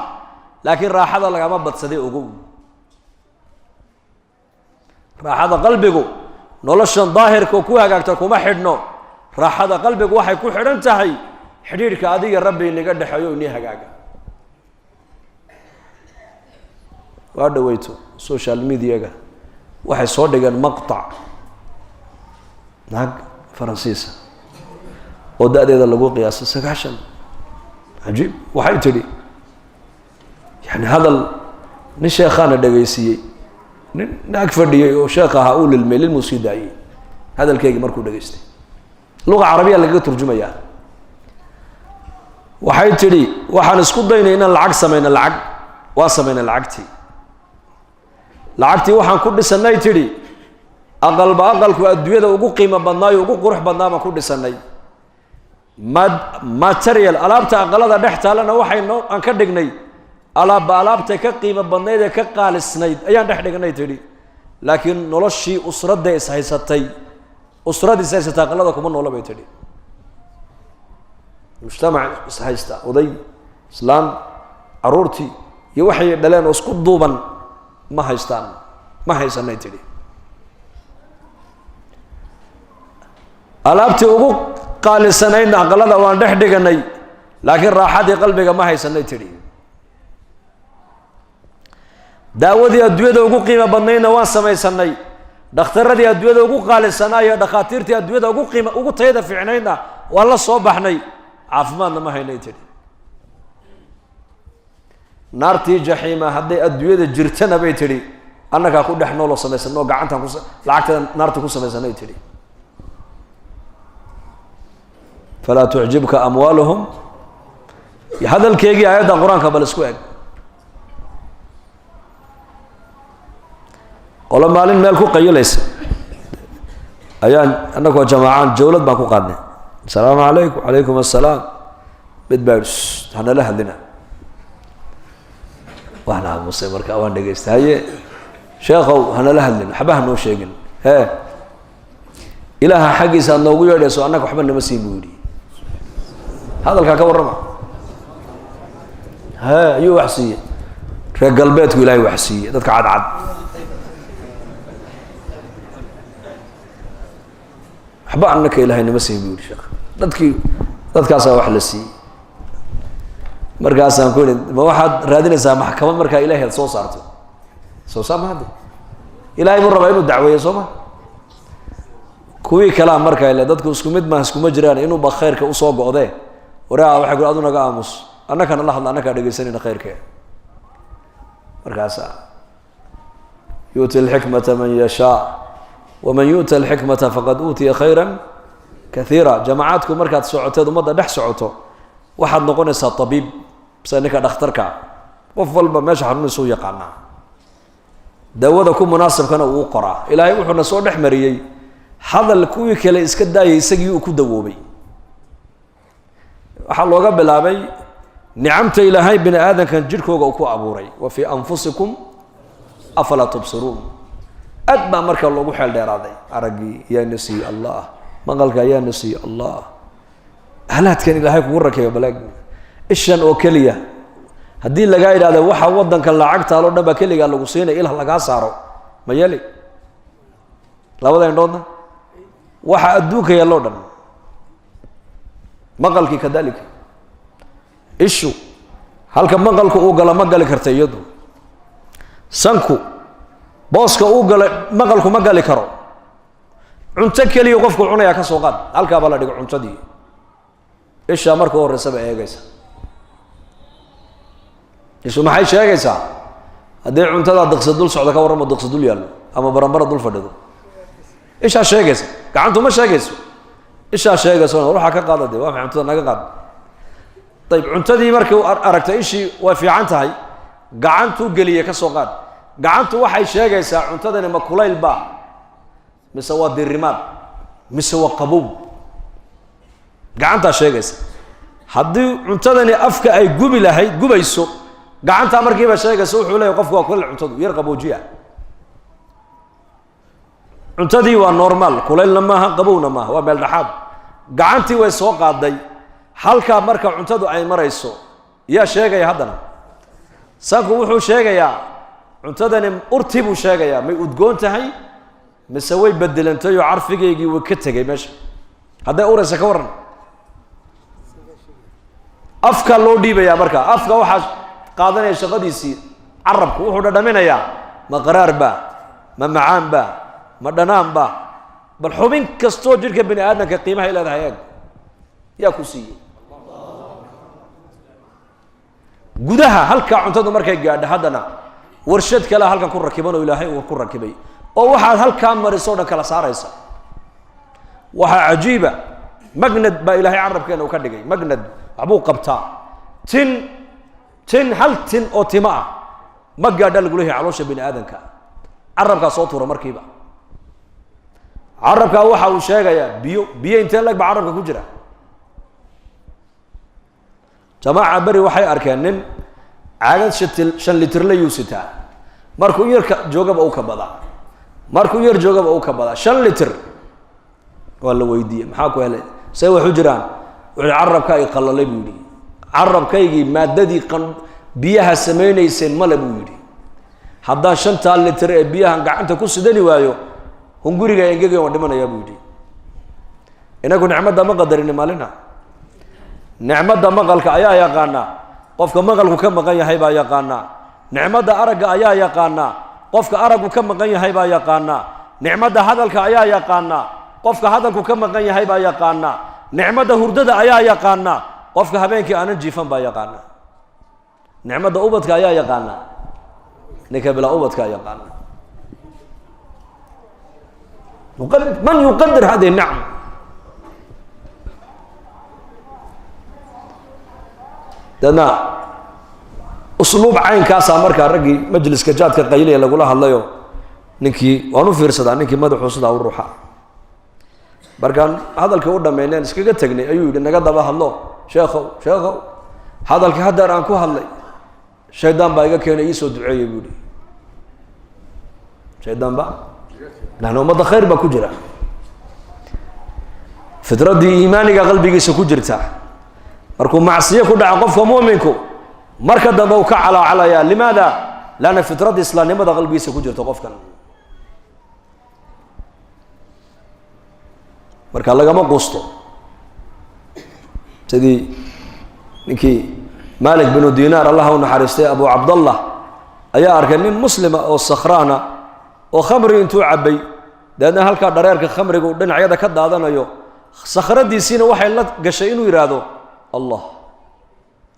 laakiin raaxada lagama badsaday. Ogow, raaxada qalbigu noloshan daahirka ku hagaagta kuma xidhno. Raaxada qalbigu waxay ku xidhan tahay xidhiidhka adiga Rabbi inaga dhexeeyo, inii hagaaga. Waa dhaweyto social mediaga waxay soo dhigeen maqtac naag Faransiisa oo da-deeda lagu qiyaasay 90. Cajiib! Waxay tidhi, yani hadal nin sheekhaana dhegaysiiyey, nin naag fadhiyey oo sheekh ahaa uu lilmay, lilmuu sii daayey hadalkeygii markuu dhegaystay. Luga carabiya lagaga turjumayaa. Waxay tidhi, waxaan isku daynay inaan lacag samayno, lacag waa samaynay, lacagtii waxaan ku dhisanay, tidhi, aqalba aqalku adduunyada ugu qiimo badnaayo, ugu qurux badnaa baan ku dhisanay. Ma material alaabta aqalada dhex taalana waxay noo aan ka dhignay alaabba alaabtay ka qiimo badnayd ee ka qaalisnayd ayaan dhex dhignay, tidhi. Laakiin noloshii usradda is haysatay, usrad is haysatay aqalada kuma noola, bay tidhi. Mujtamac is haysta, oday, islaan, caruurtii iyo waxay dhaleen oo isku duuban ma haystaan, ma haysanay, tidhi. Alaabtii ugu qaalisanaydna aqalada waan dhex dhiganay, laakiin raaxadii qalbiga ma haysanay, tidhi. Daawadii adduunyada ugu qiimo badnaydna waan samaysanay, dhakhtaradii adduunyada ugu qaalisanaa iyo dhakhaatiirtii adduunyada ugu qiima ugu tayada fiicnaydna waan la soo baxnay, caafimaadna ma haynay, tidhi. Naartii jaxiima hadday adduunyada jirtana, bay tidhi, annagaa ku dhex nooloo samaysanay oo gacantaan ku lacagtada naarta ku samaysanay, tidhi. Falaa tucjibka amwaaluhum. Hadalkeygii aayadda qur-aanka bal isku eg. Qolo maalin meel ku qayilaysa ayaan annagoo jamaacaan jawlad baan ku qaadnay. Asalaamu calaykum. Calaykum assalaam. Mid baa yidhi, hanala hadlina. Waan aamusay marka, waan dhegaystay. Haye sheekhow, hanala hadlin, waxba hanoo sheegin, hee Ilaaha xaggiisa aad noogu yeedhayso, annaga waxba nama siin, buu yidhi. Hadalkaa ka warrama. He ayuu wax siiyey reer galbeedku? Ilaahay wax siiyey dadka cadcad. Waxba annaka Ilaahay nama siin, buu yihi sheekh. Dadkii dadkaasaa wax la siiyey. Markaasaan ku ihi, ma waxaad raadinaysaa maxkamad markaa Ilahay aad soo saarto? Soo saar ma hadde, Ilahay buu rabaa inuu dacweeyo, soo ma? Kuwii kalaa markaa ile dadku isku mid maaha, iskuma jiraan, inuuba khayrka usoo go'dee. Waraa waxay ku adu naga aamus, annakana la hadla, annakaa dhegaysanayna khayrkee. Markaasa yu'ti alxikmata man yashaa, waman yu'ta alxikmata faqad uutiya khayra kaiira. Jamacaadku markaad socoteed ummadda dhex socoto, waxaad noqonaysaa tabiib, sida ninka dhakhtarka, qof walba meesha xanuunaysa u yaqaanaa, daawada ku munaasabkana uu qoraa. Ilaahay wuxuuna soo dhex mariyey hadal kuwii kale iska daayay, isagii uu ku dawoobay. Waxaa looga bilaabay nicamta Ilaahay bini aadamkan jidhkooga uu ku abuuray, wa fii anfusikum afalaa tubsiruun. Aad baa markaa loogu xeel dheeraaday. Araggii yaa na siiyey? Allah. Maqalka ayaa na siiyey? Allah. Halaadkan Ilaahay kugu rakeeyo balaag, ishan oo keliya haddii lagaa idhahdo waxa waddanka lacag taaloo dhan baa keligaa lagu siinaya, ilah lagaa saaro, ma yeeli? Labada indhoodna waxa adduunka yaalloo dhan, maqalkii kadalika. Ishu halka maqalku uu galo ma gali karta iyadu. Sanku booska uu galo maqalku ma gali karo. Cunto keliya qofku cunayaa ka soo qaad, halkaa baa la dhigo cuntadii, ishaa marka u horreysaba eegaysa. Ishu maxay sheegaysaa? Haddii cuntadaa diqsi dul socda ka warramo, diqsi dul yaallo ama baranbara dul fadhido, ishaa sheegaysa, gacantu ma sheegayso. Ishaa sheegayso, waxaa ka qaada de, waa maxay cuntada naga qaad. Ayib, cuntadii markii aragtay ishii way fiican tahay, gacantuu geliyey ka soo qaad. Gacantu waxay sheegaysaa cuntadani ma kulayl baa mise waa dirimaad mise waa qabow. Gacantaa sheegaysa. Haddii cuntadani afka ay gubi lahayd, gubayso, gacantaa markiiba sheegaysa. Wuxuu leeyahy qofku waa kulayl cuntadu, yar qaboojiya. Cuntadii waa normal, kulaylna maaha, qabowna maaha, waa meel dhexaad. Gacantii way soo qaaday. Halkaa marka cuntadu ay marayso yaa sheegaya haddana sanku wuxuu sheegayaa cuntadani urtii buu sheegayaa, may udgoon tahay mise way bedelantay oo carfigeygii way ka tegay meesha. Hadday uraysa ka warran, afka loo dhiibayaa. Marka afka waxaa qaadanaya shaqadiisii carabku, wuxuu dhadhaminayaa ma qaraar ba, ma macaan ba, ma dhanaan ba. Bal xubin kastoo jidhka bini aadamka qiimahay leedahay eeg, yaa ku siiyey gudaha. Halkaa cuntadu markay gaadho haddana warshad kalea halkan ku rakiban oo ilaahay uu ku rakibay, oo waxaad halkaa mariso o dhan kala saaraysa. Waxaa cajiiba, magnad baa ilaahay carabkeena uu ka dhigay. Magnad waxbuu qabtaa. Tin tin hal tin oo timo ah ma gaadha lagu leeyahay caloosha bini aadamka, carabkaa soo tuura markiiba. Carabkaa waxa uu sheegayaa biyo, biyo intee lag ba carabka ku jira. Jamaaca beri waxay arkeen nin caagad 5 litirla yuu sitaa, markuu yarka joogaba u ka badaa, markuu yar joogaba u ka badaa, 5 litir. Waa la weydiiyey, maxaa ku helay, say wax u jiraan? Wuxuu carabka ay qallalay buu yidhi, carabkaygii maaddadii biyaha samaynayseen male buu yidhi. Haddaan 5 litir ee biyahan gacanta ku sidani waayo, hunguriga engegay waan dhimanayaa buu yidhi. Inagu nicmadda ma qadarini maalina. Nicmadda maqalka ayaa yaqaanaa, qofka maqalku ka maqan yahay baa yaqaanaa. Nicmadda aragga ayaa yaqaanaa, qofka araggu ka maqan yahay baa yaqaanaa. Nicmadda hadalka ayaa yaqaanaa, qofka hadalku ka maqan yahay baa yaqaanaa. Nicmadda hurdada ayaa yaqaanaa, qofka habeenkii aanan jiifan baa yaqaanaa. Nicmadda ubadka ayaa yaqaanaa, ninka bilaa ubadka yaqaanaa. Man yuqadir hadihi nicma? Deedna usluub caynkaasaa markaa raggii majliska jaadka qayliya lagula hadlayo. Ninkii waan u fiirsadaa, ninkii madaxuu sidaa u ruuxa. Markaan hadalkii u dhammayneen iskaga tegnay ayuu yidhi, naga daba hadlo sheekhow, sheekhow, hadalkii haddeer aan ku hadlay shaydaan baa iga keenay, iisoo duceeyey buu yihi. Shaydaan ba naxnu ummadda khayr baa ku jira, fitraddii iimaaniga qalbigiisa ku jirta. Markuu macsiyo ku dhaco qofka muuminku marka dambe uu ka calaacalayaa. Limaada? Laanna fitraddii islaamnimada qalbigiisa ku jirta qofkan. Marka lagama quusto. Sidii ninkii Malik binu Dinaar, allah u naxariistay, Abu Cabdallah, ayaa arkay nin muslima oo sakhraana oo khamri intuu cabbay, dabeedna halkaa dhareerka khamriga uu dhinacyada ka daadanayo. Sakhradiisiina waxay la gashay inuu yidhaahdo Allah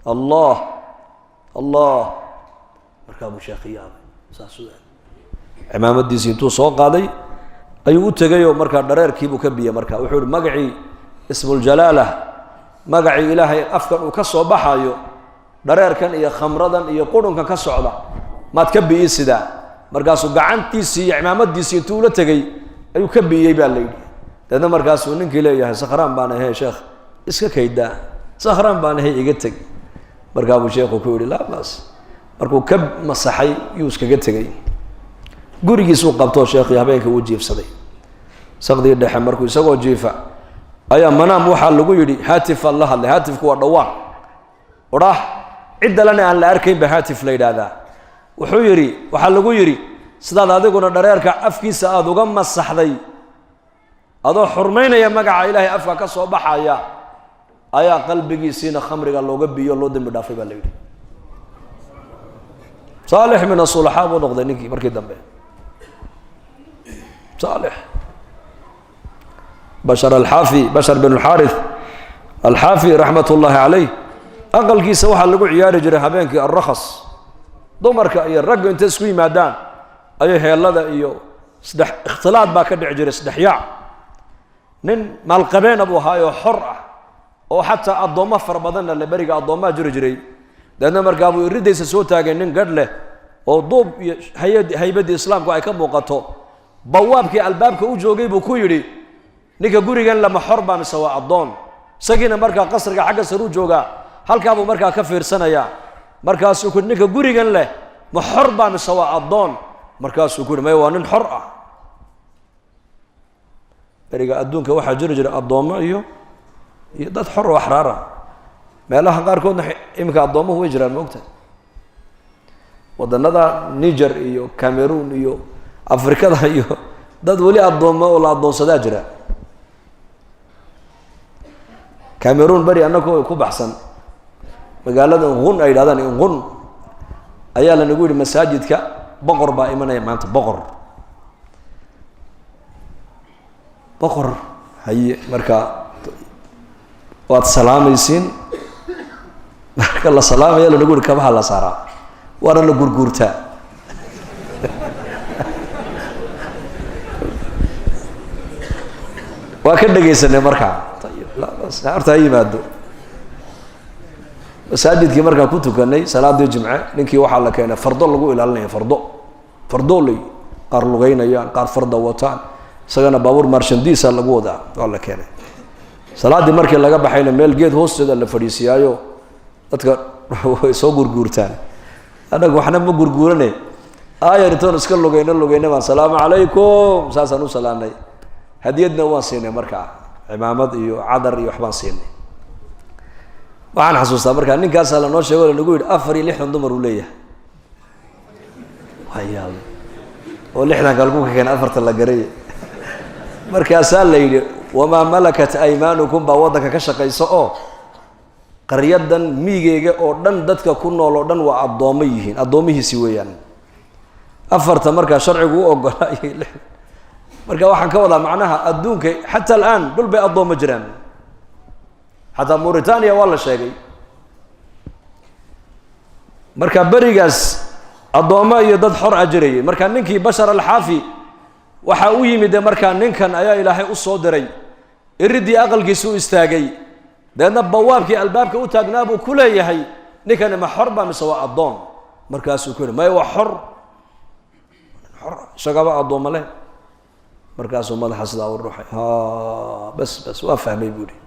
Allah Allah. Markaa buu sheekhi yaabay, saasuu cimaamadiisii intuu soo qaaday ayuu u tegayoo markaa dhareerkiibuu ka biyey. Marka wuxuu yihi magacii ismuljalaala, magacii ilaahay afkan uu ka soo baxayo, dhareerkan iyo khamradan iyo qurunkan ka socda maad ka bi'i sidaa. Markaasuu gacantiisii iyo cimaamadiisii intuu ula tegey ayuu ka bi'iyey baa la yidhi. Deedna markaasuu ninkii leeyahay, sakhraan baan ahay sheekh, iska kaydaa, sakhraan baan ahay, iga teg. Markaa buu sheekhu ku yidhi laa baas. Markuu ka masaxay yuu iskaga tegey, gurigiisuu qabtoo sheekhii habeenkii uu jiifsaday. Saqdii dhexe markuu isagoo jiifa ayaa manaam waxaa lagu yidhi haatif aan la hadlay. Haatifku waa dhawaaq odhaah, ciddalena aan la arkayn ba haatif la yidhaahdaa. Wuxuu yidhi, waxaa lagu yidhi, sidaad adiguna dhareerka afkiisa aada uga masaxday adoo xurmaynaya magaca ilaahay afka ka soo baxaya, ayaa qalbigiisiina khamriga looga biyo, loo dembi dhaafay baa la yidhi. Saalix min asulaxaa buu noqday ninkii markii dambe. Saalix Bashar Alxaafi, Bashar bin Alxaarith Alxaafi raxmat ullaahi caleyh, aqalkiisa waxaa lagu ciyaari jiray habeenkii alrakhas. Dumarka iyo raggu intay isku yimaadaan ayay heellada iyo isdhex ikhtilaad baa ka dhici jiray, isdhexyaac. Nin maalqabeena buu ahaayoo xor ah oo xataa addoommo fara badanna le, beriga addoommaa jiri jiray. Deedna markaa buu iridaysa soo taagay nin gadh leh oo duub iyo haybaddii islaamku ay ka muuqato. Bawaabkii albaabka u joogay buu ku yidhi, ninka gurigan lama xor baa mise waa addoon? Isagiina markaa qasriga xagga saruu joogaa, halkaabuu markaa ka fiirsanayaa. Markaasuu ku ninka gurigan leh ma xor baa mise waa addoon? Markaasuu ku yidhi maya, waa nin xor ah. Beriga adduunka waxaa jiri jiray addoommo iyo dad xor oo axraar ah. Meelaha qaarkoodna iminka addoomuhu way jiraan, maogta waddanada Niger iyo Cameroon iyo Afrikada iyo dad weli addooma oo la addoonsadaa jira. Cameroon beri annagoo ku baxsan magaalada Nqun ay yidhahdaan, Nqun ayaa lanagu yidhi masaajidka boqor baa imanaya maanta, boqor boqor haye. Marka waad salaamaysiin, marka la salaamaya lanagu yihi kabaha la saaraa, waana la gurguurtaa. Waa ka dhegaysanay markaa, horta ha yimaado. Masaajidkii markaan ku tukanay salaadii jimce, ninkii waxaa la keenay fardo lagu ilaalinaya, fardo fardooley, qaar lugeynayaan, qaar farda wataan, isagana baabuur marshandisa lagu wadaa waa la keenay. Salaaddii markii laga baxayna meel geed hoosteeda la fadhiisiyaayo, dadka way soo gurguurtaan, annagu waxna ma gurguurane, aayar intoon iska lugeyno lugeyna baan salaamu calaykum saasaan u salaanay, hadiyadna waan siinay markaa, cimaamad iyo cadar iyo waxbaan siinay. Waxaan xasuustaa markaa ninkaasaa lanoo sheego, lanagu yidhi 64 dumar uu leeyahay. Wayaab, oo 60ka halkuu ka keenay 4ta la garay. Markaasaa la yidhi wamaa malakat aymaanukum baa waddanka ka shaqaysa, oo qaryadan miigeyga oo dhan dadka ku nool oo dhan waa addoommo yihiin, addoomihiisi weeyaan. 4ta markaa sharcigu u ogolaa iyo 60. Marka waxaan ka wadaa macnaha adduunka xataa alaan dhul bay addoommo jiraan, xataa Mauritania waa la sheegay. Marka berigaas addoommo iyo dad xor a jirayay. Marka ninkii Bashar Alxaafi waxaa u yimid de markaa ninkan ayaa Ilaahay u soo diray, iriddii aqalkiisa u istaagay, deedna bawaabkii albaabka u taagnaa buu ku leeyahay ninkani ma xor ba mise waa addoon? Markaasuu ku yihi maya waa xor, xor isagaba addoommo leh. Markaasuu madaxa sidaa u ruuxay, ha bas bas waa fahmay buu yihi,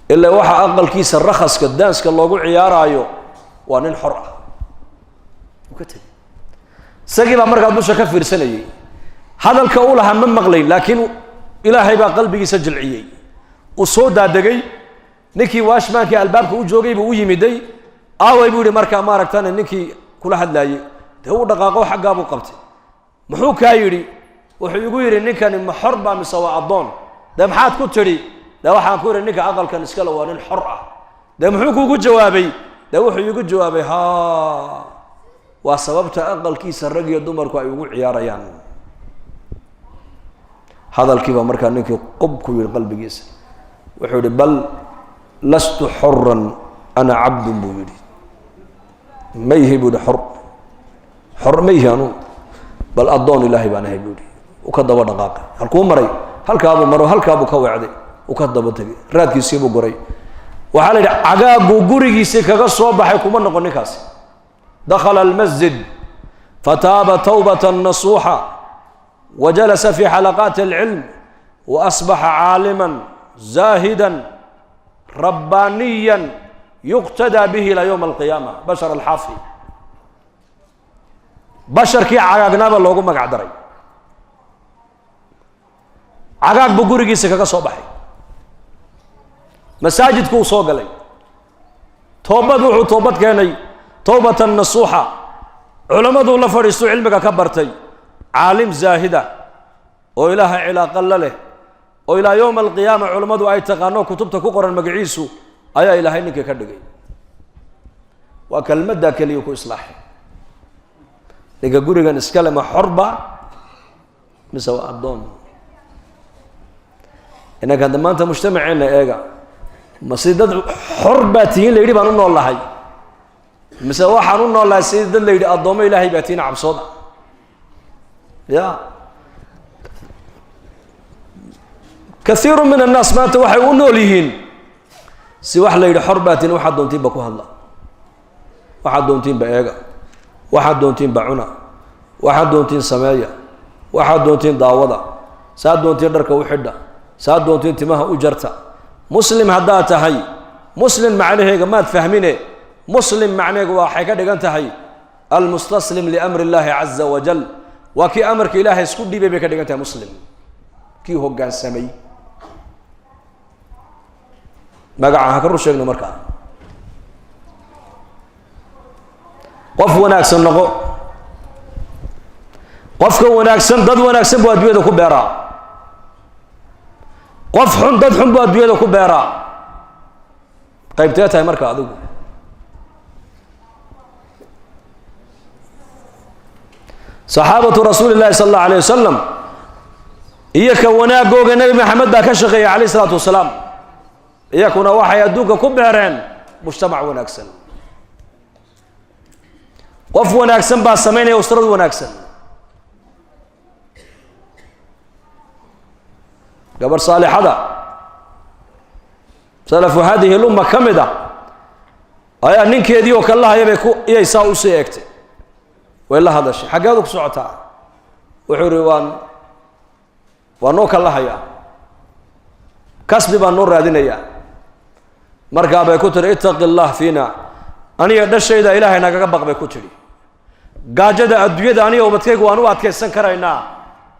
ilaa waxaa aqalkiisa rakhaska daanska loogu ciyaaraayo waa nin xor ah. Uu ka tegey isagii baa markaa dusha ka fiirsanayay, hadalka u lahaa ma maqlayn, laakiin Ilaahay baa qalbigiisa jilciyey. Uu soo daadegay, ninkii waashmaankii albaabka u joogay buu u yimiday. Aaway buu yihi markaa maaragtana ninkii kula hadlaayey, dee uu dhaqaaqo xaggaa buu qabtay. Muxuu kaa yidhi? Wuxuu igu yidhi ninkani ma xor baa mise waa addoon? Dee maxaad ku tidhi? Dee waxaan ku yidhi ninka aqalkan iskale waa nin xor ah. Dee muxuu kuugu jawaabay? Dee wuxuu igu jawaabay ha waa sababta aqalkiisa rag iyo dumarku ay ugu ciyaarayaan. Hadalkiibaa markaa ninkii qub ku yihi qalbigiisa, wuxuu yihi bal lastu xoran ana cabdun buu yidhi, ma yihi buu yihi xor, xor ma yihi anuu, bal addoon Ilaahay baan ahay buu yihi. Uu ka daba dhaqaaqay, halkuu maray halkaabuu maro, halkaabuu ka weecday, uu ka daba tegay, raadkiisiibuu goray. Waxaa la yidhi cagaaguu gurigiisii kaga soo baxay kuma noqon ninkaasi. Dakhala almasjid fataaba tawbatan nasuuxa wa jalasa fi xalaqaati alcilm wa asbaxa caaliman zaahidan rabbaaniyan yuqtadaa bihi ilaa yowma alqiyaama. Bashar Alxaafi, basharkii cagaagnaaba loogu magac daray, cagaag buu gurigiisa kaga soo baxay, masaajidku uu soo galay, toobad wuxuu toobad keenay towbatan nasuuxa, culammaduu la fadhiistuu cilmiga ka bartay, caalim zaahida oo Ilaahay cilaaqa la leh oo ilaa yowma alqiyaama culammadu ay taqaano kutubta ku qoran magaciisu ayaa Ilaahay ninkii ka dhigay. Waa kelmaddaa keliya ku islaaxay. Ninka gurigan iskale ma xorba mise waa addoon? Inanka hadda maanta mujtamaceenna eega, ma si dad xor baa tihiin la yidhi baan u nool lahay, mise waxaan u nool lahay sidii dad la yidhi addoommo Ilaahay baa tihiin cabsooda? Ya kaiiru min annaas maanta waxay u nool yihiin si wax la yidhi xor baa tihiin, waxaad doontiinba ku hadla, waxaad doontiinba eega, waxaad doontiinba cuna, waxaad doontiin sameeya, waxaad doontiin daawada, saad doontiin dharka u xidha, saad doontiin timaha u jarta. Muslim haddaad tahay, muslim macnaheega maad fahmine, muslim macnaheega waxay ka dhigan tahay almustaslim liamri illaahi caza wajal, waa kii amarka Ilaahay isku dhiibay bay ka dhigan tahay muslim, kii hoggaansamay. Magaca ha ka rur sheegno markaa. Qof wanaagsan noqo. Qofka wanaagsan dad wanaagsan buu adduunyada ku beeraa, qof xun dad xun buu adduunyada ku beeraa. Qaybtee tahay marka adigu? Saxaabatu rasuuli llahi sala allahu alayh wasalam iyo ka wanaagooga Nebi Maxamed baa ka shaqeeyay calayh isalaatu wasalaam. Iyakuna waxay adduunka ku beereen mujtamac wanaagsan. Qof wanaagsan baa samaynaya usrad wanaagsan. Gabarh saalixada salafu hadihi lumma ka mid ah ayaa ninkeedii oo kalahaya bay ku iyay saa usii eegtay, way la hadashay. Xaggeedu ku socotaa? Wuxuu ihi waan noo kalahayaa, kasbi baan noo raadinayaa. Markaa bay ku tihi ittaqi allah fiina, aniga dhashayda ilaahay nagaga baq bay ku tidhi. Gaajada adduunyada aniga ubadkaygu waan u adkaysan karaynaa,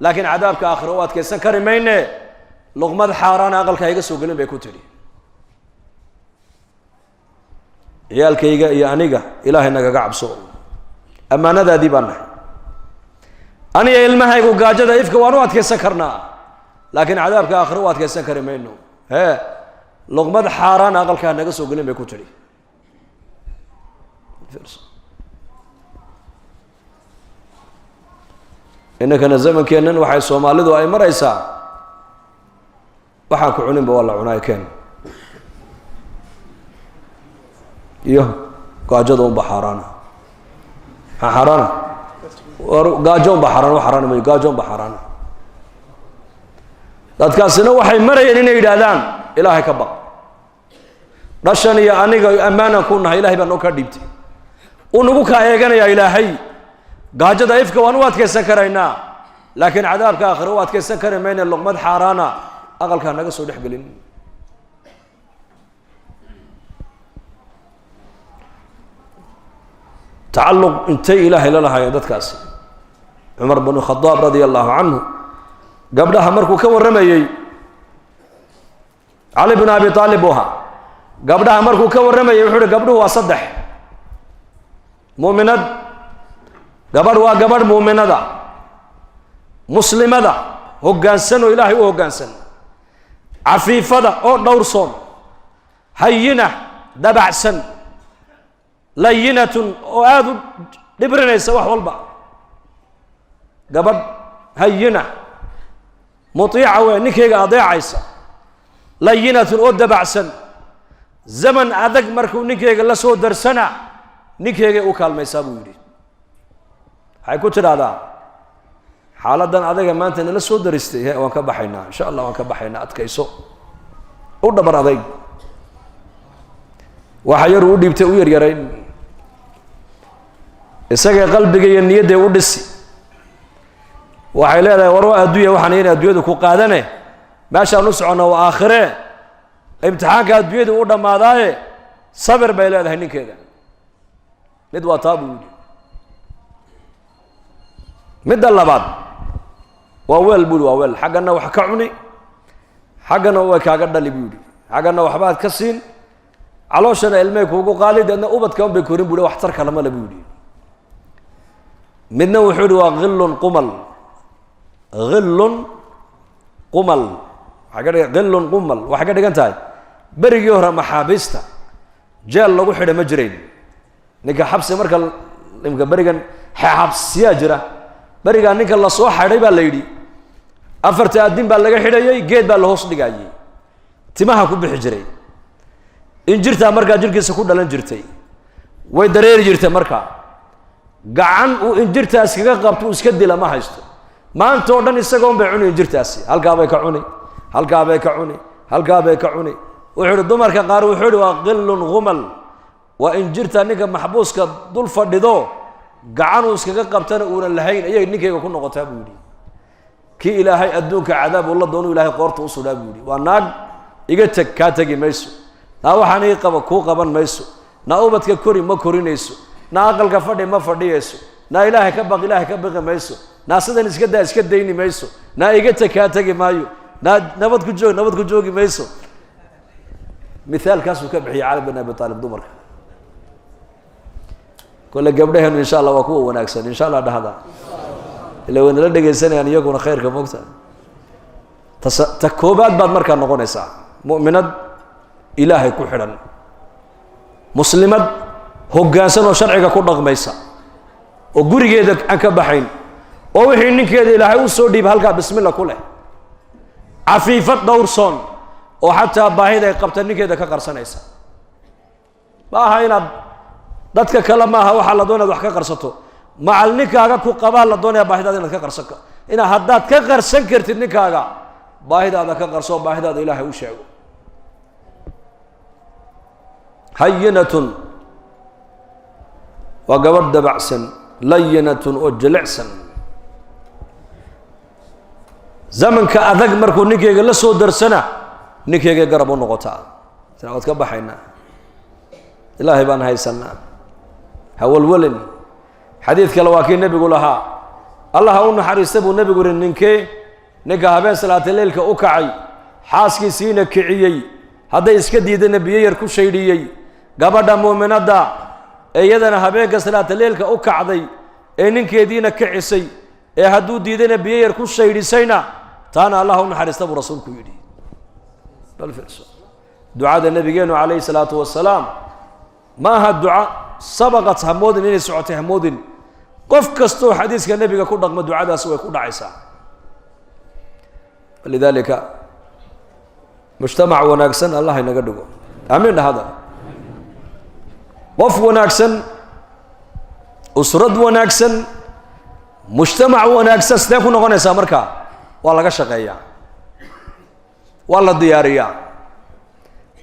laakiin cadaabka aakhira u adkaysan kari mayne. Luqmad xaaraana aqalka iga soo gelin bay ku tidhi. Ciyaalkayga iyo aniga ilaahay nagaga cabso, ammaanadaadii baan nahay. Aniga ilmahaygu gaajada ifka waan u adkaysan karnaa, laakiin cadaabka aakhira u adkaysan kari mayno. Hee, luqmad xaaraana aqalkaa naga soo gelin bay ku tidhi. Inankana zamankeennan waxay Soomaalidu ay maraysaa waxaan ku cuninba waa la cunaay keen iyo gaajada unba xaaraana. Maxaa xaaraana? Gaajo unba xaaraan, wax xaaraana mayo, gaajo unba xaaraana. Dadkaasina waxay marayeen inay yidhaahdaan ilaahay ka baq, dhashan iyo aniga ammaanan ku nahay, ilahay baa noo kaa dhiibtay, uu nagu kaa eeganayaa ilaahay. Gaajada ifka waan u adkaysan karaynaa, laakiin cadaabka aakhira u adkaysan kari mayne. Luqmad xaaraana aqalkaa naga soo dhex gelin. Tacalluq intay ilaahay la lahaayeen dadkaasi. Cumar bnu Khadaab radia allahu canhu gabdhaha markuu ka warramayey, Cali bnu Abi Aalib buu ahaa, gabdhaha markuu ka warramayey wuxuu uhi gabdhuhu waa saddex: muuminad, gabadh waa gabadh muuminada muslimada hoggaansan oo ilaahay u hoggaansan, cafiifada oo dhowrsoon, hayina dabacsan, layinatun oo aada u dhibrinaysa wax walba. Gabadh hayina mutiica wey, ninkayga adeecaysa, layinatun oo dabacsan, zaman adag markuu ninkayga la soo darsana ninkaygay u kaalmaysaa buu yidhi. Waxay ku tidhaahdaa xaaladdan adaga maanta nala soo daristay, he waan ka baxaynaa insha allah, waan ka baxaynaa, adkayso, u dhabar adayg. Waxa yaruu u dhiibtay u yaryarayn, isagay qalbiga iyo niyadday u dhisi. Waxay leedahay war waa adduunya, waxaan in adduunyadu ku qaadane, meeshaan u soconna waa aakhire, imtixaanka adduunyadu u dhammaadaaye sabir bay leedahay ninkeeda. Mid waa taa buu yidhi. Midda labaad waa weel buu yidhi, waa weel, xaggana wax ka cuni, xaggana way kaaga dhali buu yidhi, xaggana waxbaad ka siin, calooshana ilmay kuugu qaali, deedna ubadka un bay korin buu yidhi, wax tar kalama le buu yidhi. Midna wuxuu yihi waa hillun qumal, hillun qumal, waxay ka dhigan hillun qumal, waxay ka dhigan tahay berigii hore maxaabiista jeel lagu xidha ma jirayn. Ninka xabsi marka imka berigan xabsiyaa jira, berigaa ninka lasoo xidhay baa la yidhi afarta addin baa laga xidhayay, geed baa la hoos dhigayay, timaha ku bixi jiray, injirtaa markaa jirhkiisa ku dhalan jirtay, way dareeri jirtay. Markaa gacan uu injirtaas kaga qabto uu iska dila ma haysto, maanta oo dhan isagoon bay cuni injirtaasi, halkaabay ka cuni, halkaabay ka cuni, halkaabay ka cuni. Wuxuu ihi dumarka qaar wuxuu ihi waa qillun ghumal, waa injirta ninka maxbuuska dul fadhido gacan uu iskaga qabtana uunan lahayn ayay ninkayga ku noqotaa buu yidhi. Kii ilaahay adduunka cadaab uu la doonu ilaahay qoorta u sudhaa buu yidhi. Waa naag iga teg kaa tegi mayso, naa waxaan ii qaba kuu qaban mayso, naa ubadka kori ma korinayso, naa aqalka fadhi ma fadhiyayso, naa ilaahay ka baq ilaahay ka baqi mayso, naa sidan iska daa iska dayni mayso, naa iga teg kaa tegi maayo, naa nabad ku joog nabad ku joogi mayso. Mithaalkaasuu ka bixiyay Cali bin Abi Aalib dumarka. Kole gabdhaheenu insha allah waa kuwa wanaagsan, insha allah dhahda, ila waynala dhegaysanayaan iyaguna khayrka moogta. Ta koobaad baad markaa noqonaysaa mu'minad ilaahay ku xidhan, muslimad hoggaansan oo sharciga ku dhaqmaysa, oo gurigeeda aan ka baxayn, oo wixii ninkeeda ilaahay u soo dhiiba halkaa bismillah ku leh, cafiifad dhowrsoon oo xataa baahida ay qabta ninkeeda ka qarsanaysa. Ma aha inaad dadka kale, maaha waxaa la doonaya ad wax ka qarsato, macal ninkaaga ku qabaa la doonaya baahidaada inaad ka qarsan, inaa haddaad ka qarsan kartid ninkaaga baahidaada ka qarso, baahidaada ilaahay u sheego. Hayinatun waa gabadh dabacsan, layinatun oo jilicsan. Zamanka adag markuu ninkeyga la soo darsana ninkeygay garab u noqotaa. Sina waad ka baxaynaa, ilaahay baan haysanaa, hawalwalin. Xadiid kale waa kii nebigu lahaa, allah ha u naxariista buu nebigu yihi, ninkee ninka habeen salaata leylka u kacay, xaaskiisiina kiciyey, hadday iska diidana biyo yar ku shaydhiyey, gabadha muuminadda ee iyadana habeenka salaata leylka u kacday ee ninkeediina kicisay ee hadduu diidana biyo yar ku shaydhisayna, taana allah ha u naxariista buu rasuulku yidhi. Bal fiirso ducada nabigeenu calayhi salaatu wasalaam, ma aha duca sabaqat, hamoodin inay socotay, hamoodin. Qof kastoo xadiiska nebiga ku dhaqmo ducadaasi way ku dhacaysaa. Walidaalika mujtamac wanaagsan allah inaga dhigo, aamiin dhahada. Qof wanaagsan, usrad wanaagsan, mujtamac wanaagsan sidee ku noqonaysaa? Marka waa laga shaqeeyaa, waa la diyaariyaa,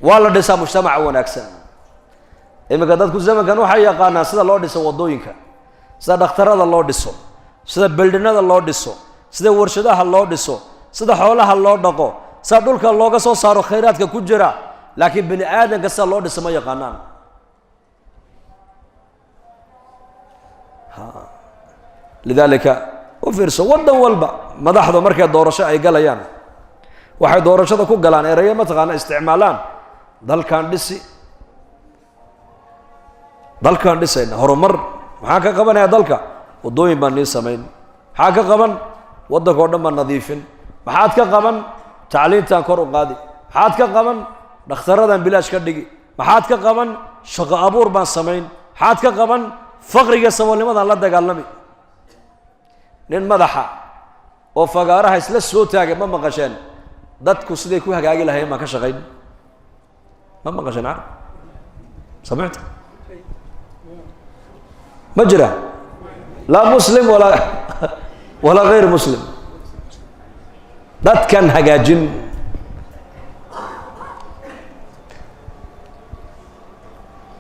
waa la dhisaa mujtamaca wanaagsan. Iminka dadku zamankan waxay yaqaanaan sida loo dhiso waddooyinka, sida dhakhtarada loo dhiso, sida beldhinada loo dhiso, sida warshadaha loo dhiso, sida xoolaha loo dhaqo, sida dhulka looga soo saaro khayraadka ku jira, laakiin bini aadamka sida loo dhiso ma yaqaanaan. Lidaalika u fiirso waddan walba madaxdu markay doorasho ay galayaan, waxay doorashada ku galaan erayo mataqaana isticmaalaan, dalkaan dhisi, dalkaan dhisayna, horumar maxaan ka qabanayaa dalka, waddooyin baan nii samayn, maxaa ka qaban waddanka oo dhan baan nadiifin, maxaad ka qaban tacliintaan kor u qaadi, maxaad ka qaban dhakhtaradaan bilaash ka dhigi, maxaad ka qaban shaqo abuur baan samayn, maxaad ka qaban faqriga saboolnimadaan la dagaalami. Nin madaxa oo fagaaraha isla soo taagay ma maqasheen dadku siday ku hagaagi lahayen baan ka shaqayn, ma maqasheen? Carab samicta ma jira, laa muslim walaa gayr muslim, dadkan hagaajin.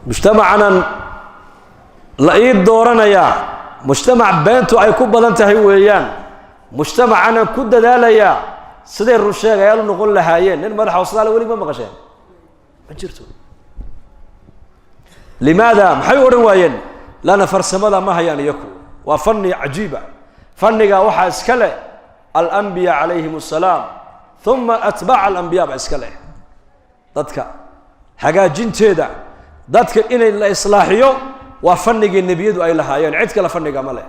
Mujtamacanan la ii dooranayaa mujtamac beentu ay ku badan tahay weeyaan, mujtamacanan ku dadaalayaa siday run sheegayaal u noqon lahaayeen. Nin madaxa hosdaale welig ma maqasheen? Ma jirto. Limaada maxay u odhan waayeen? Lana farsamada ma hayaan iyaku, waa fanni cajiiba. Fanniga waxaa iska leh alambiya calayhim assalaam, uma atbaaca alambiya baa iska leh. Dadka hagaajinteeda, dadka inay la islaaxiyo waa fanigii nebiyadu ay lahaayeen, cid kale fanniga ma leh.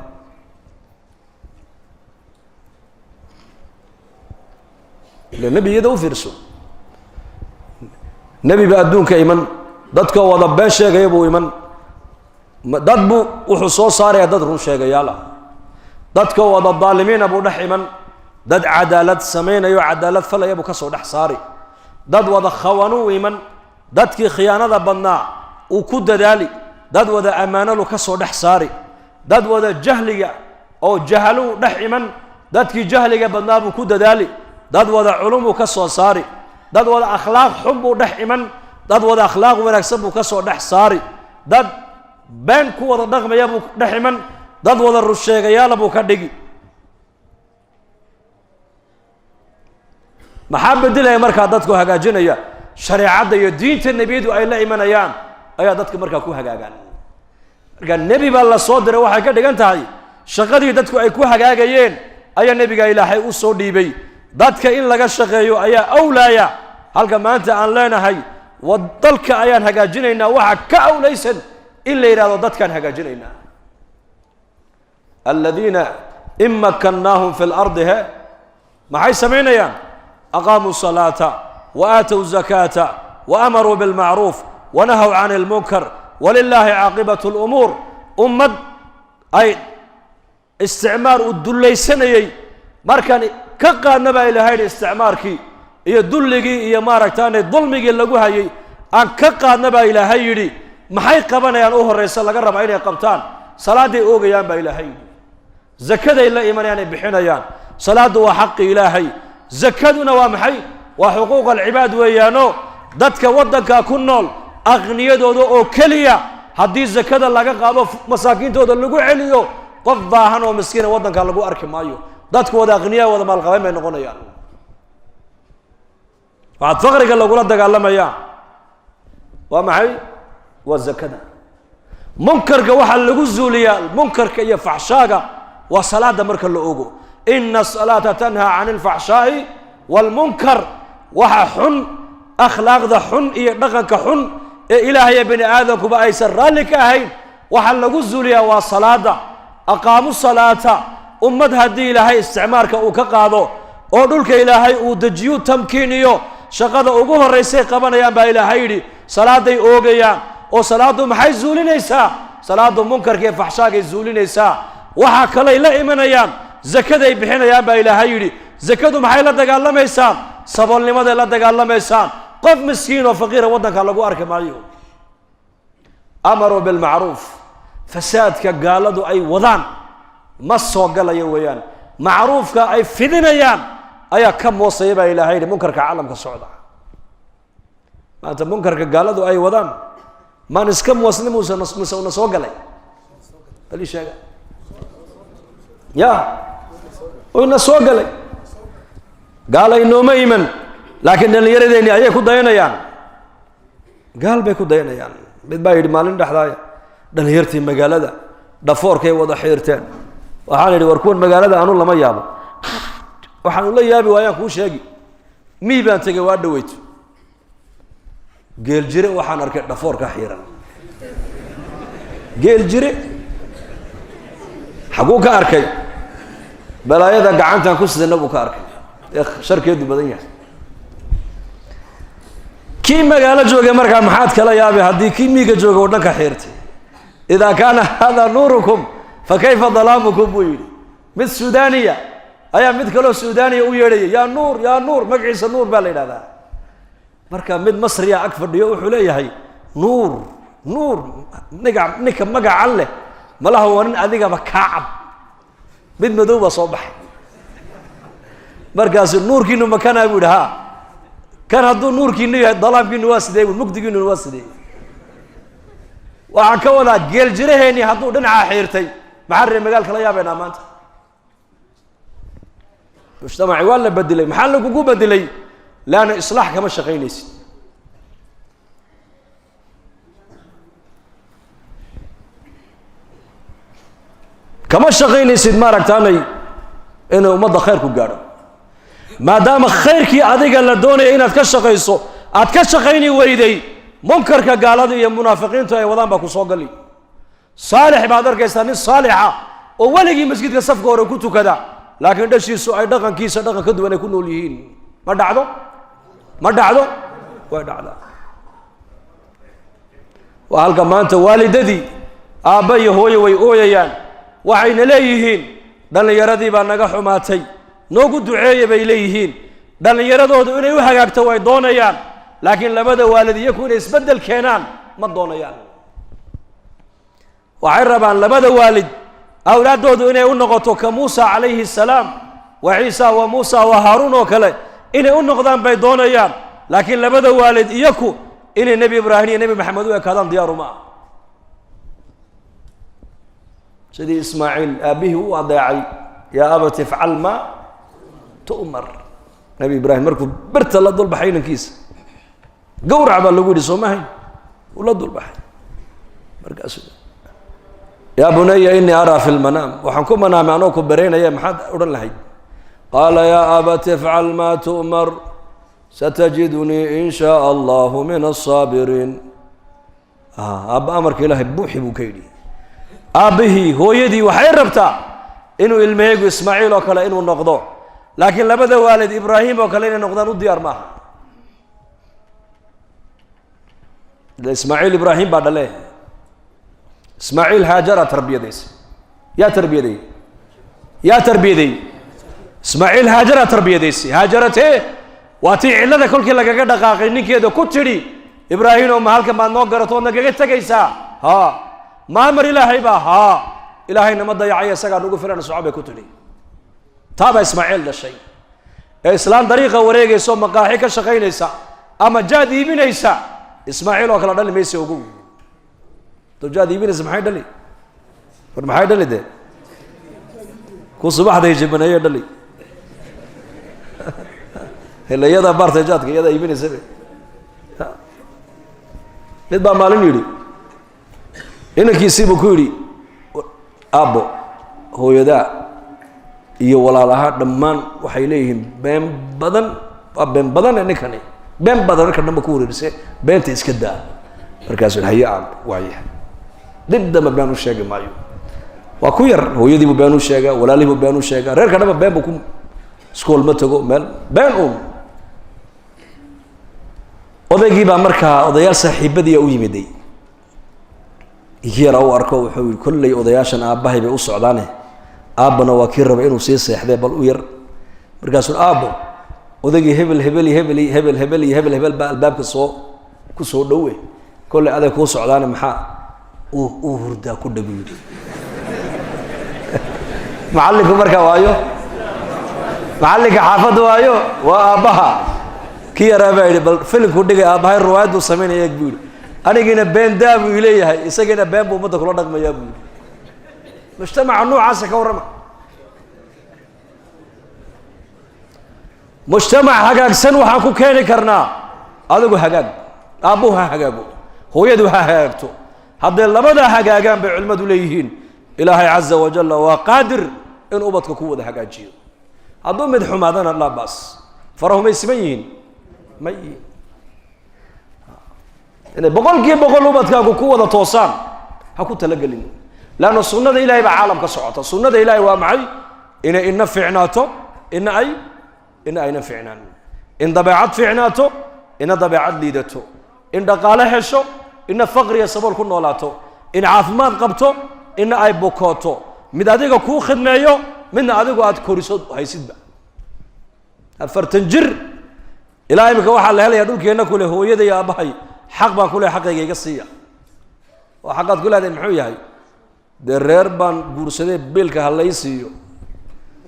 Ila nebiyada u fiirso, nebi ba adduunka iman, dadkoo wada been sheegaya buu iman, dad buu wuxuu soo saaraya dad run sheegayaal ah, dadkoo wada daalimiina buu dhex iman, dad cadaalad samaynayo cadaalad falaya buu ka soo dhex saari, dad wada khawanuu iman, dadkii khiyaanada badnaa uu ku dadaali, dad wada ammaanalu ka soo dhex saari, dad wada jahliga oo jahaluu dhex iman, dadkii jahliga badnaa buu ku dadaali, dad wada culumuu ka soo saari, dad wada akhlaaq xun buu dhex iman, dad wada akhlaaq wanaagsan buu ka soo dhex saari, dad been ku wada dhaqmaya buu dhex iman, dad wada runsheegayaala buu ka dhigi. Maxaa bedelaya markaa dadku hagaajinaya? Shareecadda iyo diinta nebiyadu ay la imanayaan ayaa dadka markaa ku hagaagaan. Marka nebi baa la soo diray, waxay ka dhigan tahay shaqadii dadku ay ku hagaagayeen ayaa nebiga ilaahay u soo dhiibay. Dadka in laga shaqeeyo ayaa awlaaya. Halka maanta aan leenahay dalka ayaan hagaajinaynaa, waxa ka awlaysan In la yidhahdo dadkaan hagaajinaynaa. Aladiina in makannaahum fi lardi, he, maxay samaynayaan? Aqaamuu salaata wa aatow zakaata wa amaruu bilmacruuf wanahaw can ilmunkar walilaahi caaqibatu lumuur. Ummad ay isticmaar uu dullaysanayey markaan ka qaadna baa ilahay yidhi, isticmaarkii iyo dulligii iyo maaragtaane dulmigii lagu hayay aan ka qaadna baa Ilaahay yidhi, maxay qabanayaan u horraysa laga rabaa inay qabtaan? Salaaday oogayaan baa Ilaahay yidhi, zakaday la imanayaan ay bixinayaan. Salaaddu waa xaqi Ilaahay, zakaduna waa maxay? Waa xuquuq alcibaad weeyaano. Dadka waddankaa ku nool aqniyadooda oo keliya haddii zakada laga qaado, masaakiintooda lagu celiyo, qof baahan oo miskiina waddankaa lagu arki maayo. Dadku wada aqniyaa, wada maalqabeyn bay noqonayaan. Waxaad faqriga lagula dagaalamayaa waa maxay? Waa zakada. Munkarka waxaa lagu zuuliyaa, munkarka iyo faxshaaga, waa salaada marka la ogo. Ina asalaata tanhaa can alfaxshaa'i waalmunkar. Waxa xun, akhlaaqda xun iyo dhaqanka xun ee Ilaahaya bini aadamkuba aysan raalli ka ahayn, waxaa lagu zuuliyaa waa salaada. Aqaamu salaata. Ummad haddii Ilaahay isticmaarka uu ka qaado oo dhulka Ilaahay uu dejiyu tamkiiniyo, shaqada ugu horraysay qabanayaan baa Ilaahay yidhi salaaday oogayaan. Oo salaaddu maxay zuulinaysaa? Salaaddu munkarka iyo faxshaagay zuulinaysaa. Waxaa kalay la imanayaan zakaday bixinayaan baa Ilaahay yidhi. Zakadu maxay la dagaalamaysaa? Saboolnimaday la dagaalamaysaa. Qof miskiin oo faqiira waddanka lagu arki maayo. Amaruu bilmacruuf. Fasaadka gaaladu ay wadaan ma soo galaya weeyaan. Macruufka ay fidinayaan ayaa ka moosaya baa Ilahay yidhi munkarka caalamka socda maanta. Munkarka gaaladu ay wadaan maan iska moosni muse mise una soo galay? Bal ii sheega ya, ina soo galay. Gaala inooma iman, laakiin dhallinyaradeenni ayay ku dayanayaan, gaal bay ku dayanayaan. Mid baa yidhi maalin dhexdaaya, dhalinyartii magaalada dhafoorkay wada xiirteen. Waxaan idhi, war kuwan magaalada anu lama yaabo, waxaan ula yaabi waayaan kuu sheegi. Mii baan tegay waa dhaweyto, geel jire waxaan arkay dhafoorka xiiran. Geel jire xaguu ka arkay? Balaayada gacantaan ku sidana buu ka arkay ee sharkeedu badan yahay. Kii magaalo joogay markaa maxaad kala yaabay haddii kii miiga jooga oo dhanka xiirtay? Idaa kaana hada nuurukum fa kayfa dalaamukum, buu yidhi. Mid Suudaniya ayaa mid kaloo Suudaniya u yeedhayay, yaa Nuur, yaa Nuur. Magaciisa Nuur baa la yidhahdaa. Marka mid Masriya ag fadhiyo wuxuu leeyahay, Nuur, Nuur, niga ninka magacan leh malaha waa nin adigaba kaa cab. Mid madow baa soo baxay markaasu, nuurkiinu makanaa, buu yidhi. Ha, kan hadduu nuurkiinu yahay, dalaamkiinu waa sidee? Bu mugdigiinuna waa sidee? Waxaan ka wadaa, geeljiraheennii hadduu dhinacaa xiirtay, maxaa reer magaal kala yaabaynaa maanta? Mujtamaci waa la bedelay. Maxaa lagugu bedelay? Leanna islaax kama shaqaynaysid. Kama shaqaynaysid maaragtaanay inay ummadda khayrku gaadho, maadaama khayrkii adiga la doonaya inaad ka shaqayso aad ka shaqayni weyday. Munkarka gaalada iyo munaafiqiintu ay wadaan baa ku soo gali. Saalix baad arkaysaa, nin saalixa oo weligii masjidka safka hore ku tukada, laakiin dhashiisu ay dhaqankiisa dhaqan ka duwan ay ku nool yihiin. Ma dhacdo? Ma dhacdo? Way dhacdaa. Waa halka maanta waalidadii, aabba iyo hooye, way ooyayaan. Waxayna leeyihiin, dhallinyaradii baa naga xumaatay, noogu duceeya bay leeyihiin. Dhallinyaradoodu inay u hagaagto way doonayaan, laakiin labada waalid iyaku inay isbeddel keenaan ma doonayaan. Waxay rabaan labada waalid awlaaddoodu inay u noqoto ka Muusa calayhi salaam wa Ciisa wa Muusa wa Haaruun oo kale inay u noqdaan bay doonayaan, laakiin labada waalid iyaku inay Nebi Ibraahim iyo Nebi Maxamed u ekaadaan diyaaru ma ah. Sidii Ismaaciil aabbihii u adeecay, yaa abati ifcal maa tu'mar. Nebi Ibraahim markuu birta la dulbaxay inankiisa, gawrac baa lagu yidhi, soo mahayn? Uu la dulbaxay. Markaasuu, yaa bunaya inii araa fi lmanaam, waxaan ku manaamay anoo ku beraynaya, maxaad odhan lahayd? Qaala yaa abati ifcal maa tu'mar satajidunii in shaaa allahu min asaabiriin. Aabba amarka ilaahay buuxi buu ka yidhi. Aabbihii hooyadii waxay rabtaa inuu ilmaheygu Ismaaciil oo kale inuu noqdo, laakiin labada waalid Ibraahim oo kale inay noqdaan u diyaar maaha. Ismaaciil Ibraahim baa dhale. Ismaaciil Haajara tarbiyadaysa. Yaa tarbiyaday? Yaa tarbiyaday? Ismaaciil Haajara tarbiyadaysay. Haajaratee waa tii cillada kolkii lagaga dhaqaaqay ninkeeda ku tidhi, Ibraahimow ma halkan baad noo garato ood nagaga tegaysaa? Haa. Maamar ilaahay baa? Haa. Ilaahayna ma dayacaya, isagaa nugu filan, soco bay ku tidhi. Taabaa Ismaaciil dhashay. Ee islaan dariiqa wareegaysa oo maqaaxi ka shaqaynaysa ama jaad iibinaysa Ismaaciil oo kale dhali maysa. Ogow, doo jaad iibinaysa maxay dhali? War maxay dhali dee? Ku subaxda hijibaneeye dhali. Ila iyadaa baartay jaadka, iyadaa iibinaysabe. Mid baa maalin yidhi inankiisiibuu ku yidhi, aabbo, hooyadaa iyo walaalaha dhammaan waxay leeyihiin been badan, waa been badane ninkani, been badan marka dhanba ku wareerise, beenta iska daa. Markaasuu haye aabbo, waayahay, dib dambe been u sheegi maayo. Waa ku yar, hooyadiibuu been u sheegaa, walaalihiibuu been u sheegaa, reerka dhanba been buu ku, iskool ma tago, meel been uun. Odaygii baa markaa odayaal saaxiibadiia u yimiday, kii yaraa u arko wuxuu yihi, kolley odayaashan aabbahay bay u socdaane, aabbana waa kii raba inuu sii seexdee, bal u yar. Markaasuu, aabbo, odaygii hebel hebel hebel hebel hebel iyo hebel hebel baa albaabka soo ku soo dhowe, kolley aday kuu socdaane, maxaa uu hurdaa ku dha, buu yidhi. Macallinku markaa waayo, macallinka xaafadda waayo, waa aabbaha. Kii yaraa baa yidhi, bal filimkuu dhigay aabbahay, riwaayadduu samaynaya eeg, buu yidhi. Anigiina been daa buu ileeyahay, isagiina been buu ummadda kula dhaqmayaa, buu yidhi. Mujtamaca noocaasa ka warrama. Mujtamac hagaagsan waxaan ku keeni karnaa adigu hagaag, aabbuhu ha hagaago, hooyadu ha hagaagto. Hadday labadaa hagaagaan bay culimmadu leeyihiin, Ilaahay caza wajalla waa qaadir in ubadka ku wada hagaajiyo. Hadduu mid xumaadana laa baas, farahumay siman yihiin may inay 100% ubadkaagu ku wada toosaan ha ku talagelin, leanna sunnada ilahay baa caalam ka socota. Sunnada ilahay waa maxay? Inay ina fiicnaato, ina ay ina ayna fiicnaan, in dabeecad fiicnaato, ina dabeecad liidato, in dhaqaale hesho, ina faqriya sabool ku noolaato, in caafimaad qabto, ina ay bukooto, mid adiga kuu khidmeeyo, midna adigu aada koriso haysidba. 40 jir ilaa imika waxaa la helayaa dhulkeenna kule, hooyada iyo aabbahay xaq baan kule, xaqayga iga siiya. Oo xaqaad ku leedahay muxuu yahay? Dee reer baan guursadee, biilka ha lay siiyo.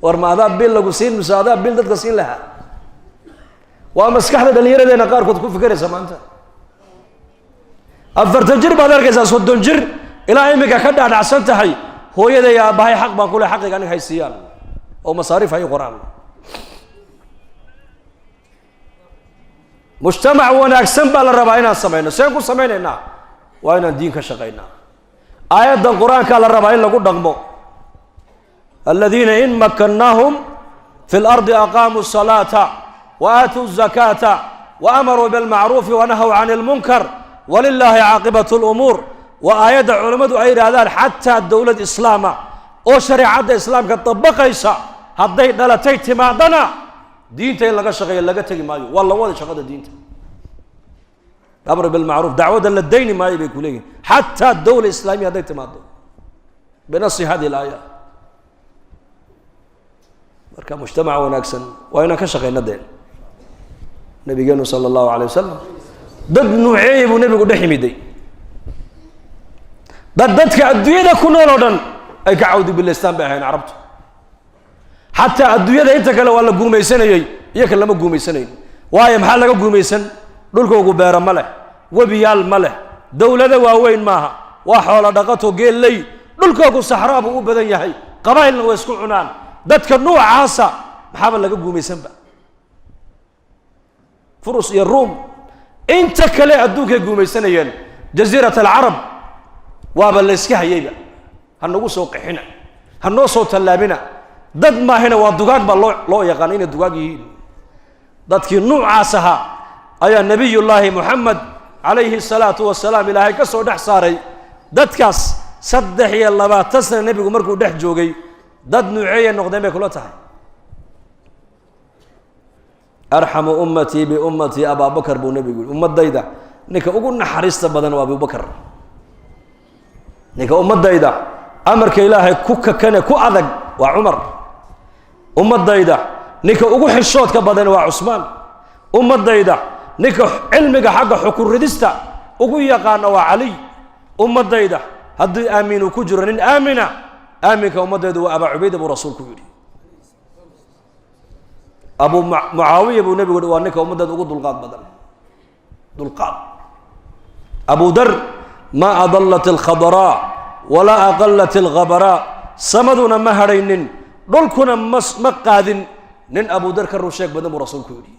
War ma adaa biil lagu siin mise adaa biil dadka siin lahaa? Waa maskaxda dhallinyaradeenna qaarkood ku fikiraysa maanta. 40 jir baad arkaysaa, 30 jir ilaa imika ka dhaadhacsan tahay, hooyada iyo aabbahay xaq baan kule, xaqayga aniga hay siiyaan oo masaariif hay qoraan. Mujtamac wanaagsan baa la rabaa inaan samayno. Seen ku samaynaynaa? Waa inaan diin ka shaqaynaa. Aayaddan qur-aankaa la rabaa in lagu dhaqmo. Aladiina in makannaahum fi lardi aqaamuu salaata wa aatuu zakaata wa amaruu bilmacruufi wanahaw cani lmunkar walilaahi caaqibatu lumuur. Waa aayadda culammadu ay yidhaahdaan xataa dowlad islaama oo shareecadda islaamka dabaqaysa hadday dhalatay timaadana, diinta in laga shaqeeyo laga tegi maayo, waa la wada shaqada diinta. Amr bilmacruuf, dacwadda la dayni maayo bay ku leeyihin, xataa dowla islaamiya hadday timaado, binasi hadihi alaaya. Marka mujtamac wanaagsan waa inaan ka shaqeyna. Deen nabigeenu sala allahu alay wasalam dad nuuceeyey buu nebigu dhex yimiday, dad dadka adduunyada ku nool oo dhan ay ka cawdi bilaystaan bay ahayn carabtu. Xataa adduunyada inta kale waa la guumaysanayey, iyaka lama guumaysanayn. Waayo, maxaa laga guumaysan? Dhulkoogu beero ma leh, webiyaal ma leh, dowlado waaweyn maaha, waa xoolo dhaqato geelley, dhulkoogu saxraa buu u badan yahay, qabaa'ilna way isku cunaan. Dadka nuucaasa maxaaba laga guumaysanba? Furus iyo Ruum inta kale adduunkay guumaysanayeen, Jasiirat Alcarab waaba la yska hayeyba. Ha nagu soo qixina, ha noo soo tallaabina, dad maahina waa dugaag baa loo yaqaana inay dugaag yihiin. Dadkii nuucaas ahaa ayaa Nabiyullaahi Moxamed Calayhi salaatu wasalaam Ilaahay ka soo dhex saaray dadkaas 23 sana nebigu markuu dhex joogay, dad nuuceeyay noqdeen bay kula tahay? Arxamu ummatii biummatii Abaabakar buu nebigu yihi. Ummadayda ninka ugu naxariista badan waa Abubakar. Ninka ummadayda amarka Ilaahay ku kakane ku adag waa Cumar. Ummadayda ninka ugu xishoodka badan waa Cusmaan. Ummadayda ninka cilmiga xagga xukun ridista ugu yaqaana waa Caliy. Ummadayda haddii aamin uu ku jiro nin aamina, aaminka ummadayda waa Abaa Cubayda buu rasuulku yidhi. Abu Mucaawiya buu nebigu waa ninka ummadayda ugu dulqaad badan, dulqaad. Abu Dar ma adallat alkhadraa walaa aqalat alghabaraa, samaduna ma hadhaynin, dhulkuna ma qaadin nin Abu Dar ka rusheeg badan buu rasuulku yidhi.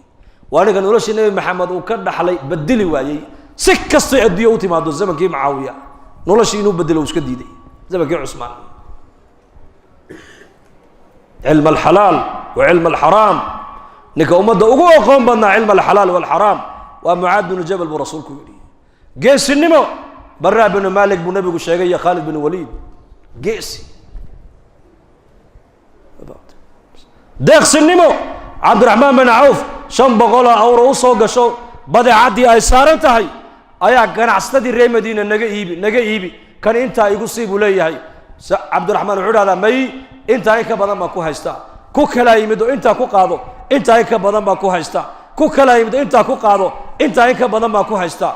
Waa ninka noloshii Nebi Maxamed uu ka dhaxlay bedeli waayey, si kastoy adduunya u timaado. Zamankii Mucaawiya noloshii inuu bedelo uu iska diiday. Zamankii Cusmaan cilm alxalaal wa cilm alxaraam ninka ummadda ugu aqoon badnaa cilm alxalaal walxaraam waa Mucaad binu Jabal buu rasuulku yidhi. Geesinimo Baraa binu Malik buu nebigu sheegay iyo Khaalid binu Waliid geesi. Deeqsinimo Cabdiraxmaan bin Cawf, 500 awro u soo gasho badeecaddii ay saaran tahay ayaa ganacsatadii reer Madiina naga iibi, naga iibi, kan intaa igu sii buu leeyahay. Cabdiraxmaan wuxuu dhahdaa may, intaa in ka badan baan ku haystaa. Ku kalaa yimid oo intaa ku qaado, intaa in ka badan baan ku haystaa. Ku kalaa yimid oo intaa ku qaado, intaa in ka badan baan ku haystaa.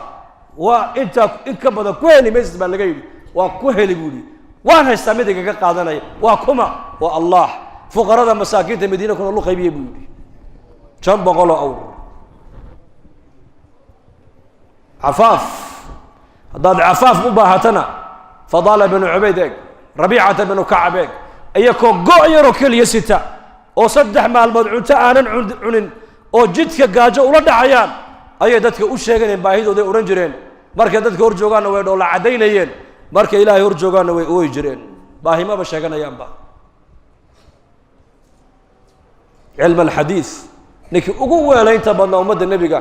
Waa intaa in ka badan ku heli maysid baa laga yidhi. Waa ku heli buu yidhi, waan haystaa mid igaga qaadanaya. Waa kuma? Waa Allah. Fuqarada masaakiinta Madiina kuna lu qaybiyey buu yidhi 500 awr. Cafaaf, haddaad cafaaf u baahatana Fadaala binu Cubayd eeg, Rabiicata binu Kacab eeg, iyakoo go' yaroo keliya sita oo 3 maalmood cunto aanan cunin oo jidka gaajo ula dhacayaan ayay dadka u sheeganayeen baahidooday odhan jireen. Markay dadka hor joogaanna way dhoolla caddaynayeen, markay Ilaahay hor joogaanna way ooyi jireen, baahimaba sheeganayaanba. Cilm alxadiid ninkii ugu weelaynta badnaa ummadda nebiga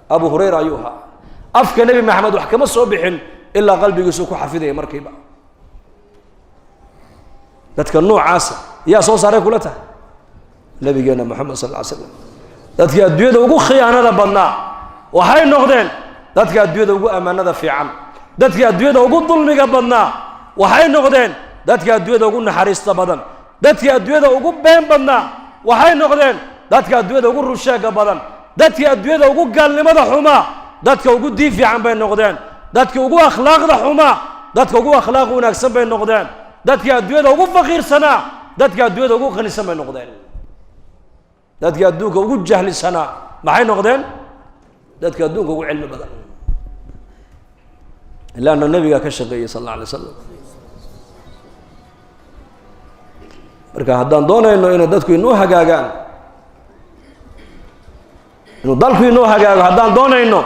Abu Hurayra ayuu ahaa. Afka Nebi Maxamed wax kama soo bixin ilaa qalbigiisu ku xafidaya markiiba. Dadka noocaasa yaa soo saaray kula tahay? Nabigeena Moxamed sal lla ly slam. Dadkii adduunyada ugu khiyaanada badnaa waxay noqdeen dadka adduunyada ugu ammaanada fiican. Dadkii adduunyada ugu dulmiga badnaa waxay noqdeen dadka adduunyada ugu naxariista badan. Dadkii adduunyada ugu been badnaa waxay noqdeen dadka adduunyada ugu rusheega badan. Dadkii adduunyada ugu gaalnimada xumaa dadka ugu diin fiican bay noqdeen. Dadkii ugu akhlaaqda xumaa dadka ugu akhlaaq wanaagsan bay noqdeen. Dadkii adduunyada ugu faqiirsanaa dadka adduunyada ugu qanisan bay noqdeen. Dadkii adduunka ugu jahlisanaa maxay noqdeen? Dadka adduunka ugu cilmi badan. Ilaana nabigaa ka shaqeeyey sal alla alay wasalam. Marka haddaan doonayno inay dadku inoo hagaagaan, inuu dalku inoo hagaago haddaan doonayno,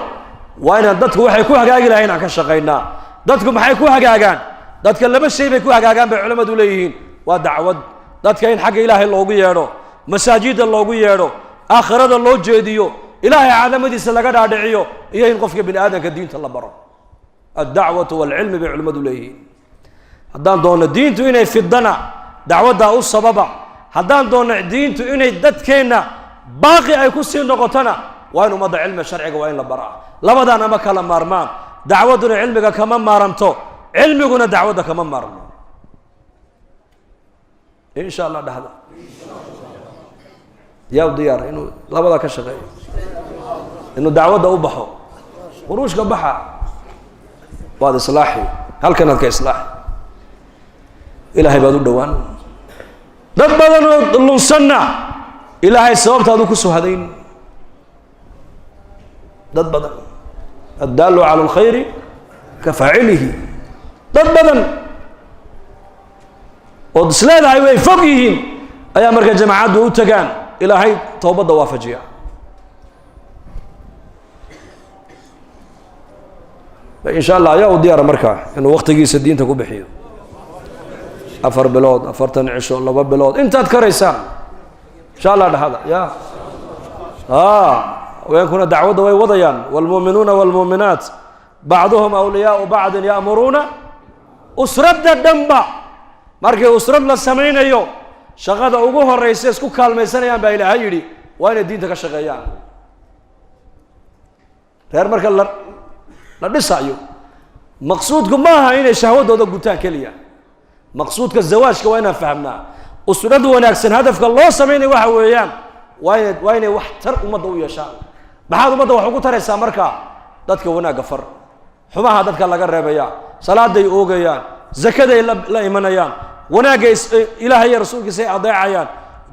waa inaan dadku waxay ku hagaagi lahayn aan ka shaqaynaa. Dadku maxay ku hagaagaan? Dadka laba shay bay ku hagaagaan bay culamadu leeyihiin. Waa dacwad, dadka in xagga Ilaahay loogu yeedho, masaajidda loogu yeedho, aakhirada loo jeediyo, Ilaahay cadamadiisa laga dhaadhiciyo, iyo in qofka bini aadamka diinta la baro. Addacwatu waalcilmi bay culimmadu leeyihiin. Haddaan doonno diintu inay fidana, dacwaddaa u sababa. Haddaan doonno diintu inay dadkeenna baaqi ay ku sii noqotona, waa in ummadda cilmiga sharciga waa in la baraa. Labadaana ma kala maarmaan. Dacwadduna cilmiga kama maaranto, cilmiguna dacwadda kama maarmo. In sha Allah dhahda yaa u diyaara inuu labadaa ka shaqeeyo, inuu dacwadda u baxo, khuruushka baxa, waad islaaxi, halkanaad ka islaaxi, Ilaahay baad u dhowaan. Dad badan oo lunsanna Ilaahay sababtaadu ku soo hadayn. Dad badan addaalu cala alkhayri ka faacilihi. Dad badan ood isleedahay way fog yihiin ayaa marka jamaacaddu u tagaan, Ilaahay towbadda waafajiya. In sha Allah ayaa u diyaara markaa inuu waktigiisa diinta ku bixiyo. 4 bilood, 40 cisho, 2 bilood, intaad karaysaan insha Allah dhahada. Ya haweenkuna dacwadda way wadayaan. Waalmu'minuuna waalmu'minaat Bacduhum awliyaau bacdin ya'muruuna. Usradda dhanba markii usrad la samaynayo, shaqada ugu horeysa isku kaalmaysanayaan baa Ilaahay yidhi waa inay diinta ka shaqeeyaan. Reer marka la dhisayo, maqsuudku ma aha inay shahwadooda gutaan keliya. Maqsuudka zawaajka waa inaan fahamnaa. Usrad wanaagsan hadafka loo samaynayo waxa weeyaan waa inay wax tar ummadda u yeeshaan. Maxaad ummadda wax ugu taraysaa? Marka dadka wanaagga far, xumaha dadka laga reebaya, salaaday oogayaan, zakaday la imanayaan, wanaagga Ilaahay iyo rasuulkiisa ay adeecayaan.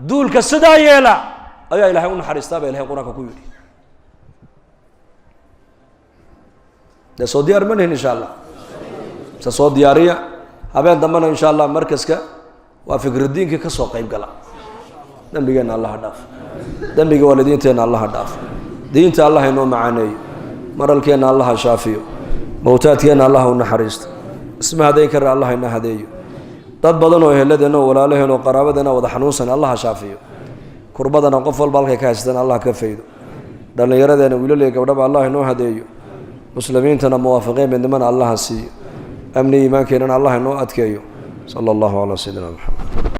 Duulka sidaa yeela ayaa Ilahay u naxariistaa, baa Ilahay Qur-aanka ku yidhi. Dee soo diyaar ma nihin? Insha Allah se soo diyaariya. Habeen dambena insha Allah markaska waa fikridiinkii ka soo qayb gala. Dembigeenna Allaha dhaaf, dembiga waalidiinteenna Allaha dhaaf, diinta Allah inoo macaaneeyo, maralkeenna Allaha shaafiyo, mawtaadkeenna Allah u naxariisto, isma hadayn kara Allah ina hadeeyo. Dad badan oo eheladeenna oo walaalaheen oo qaraabadeena wada xanuunsan Allaha shaafiyo, kurbadana qof walba halkay ka haystaan Allah ka faydo. Dhallinyaradeena wiilal iyo gabdhaba Allah inoo hadeeyo, muslimiintana muwaafiqiin midnimana Allaha siiyo, amni iimaankeenana Allah inoo adkeeyo. Sala Allahu calaa sayidina Maxamed.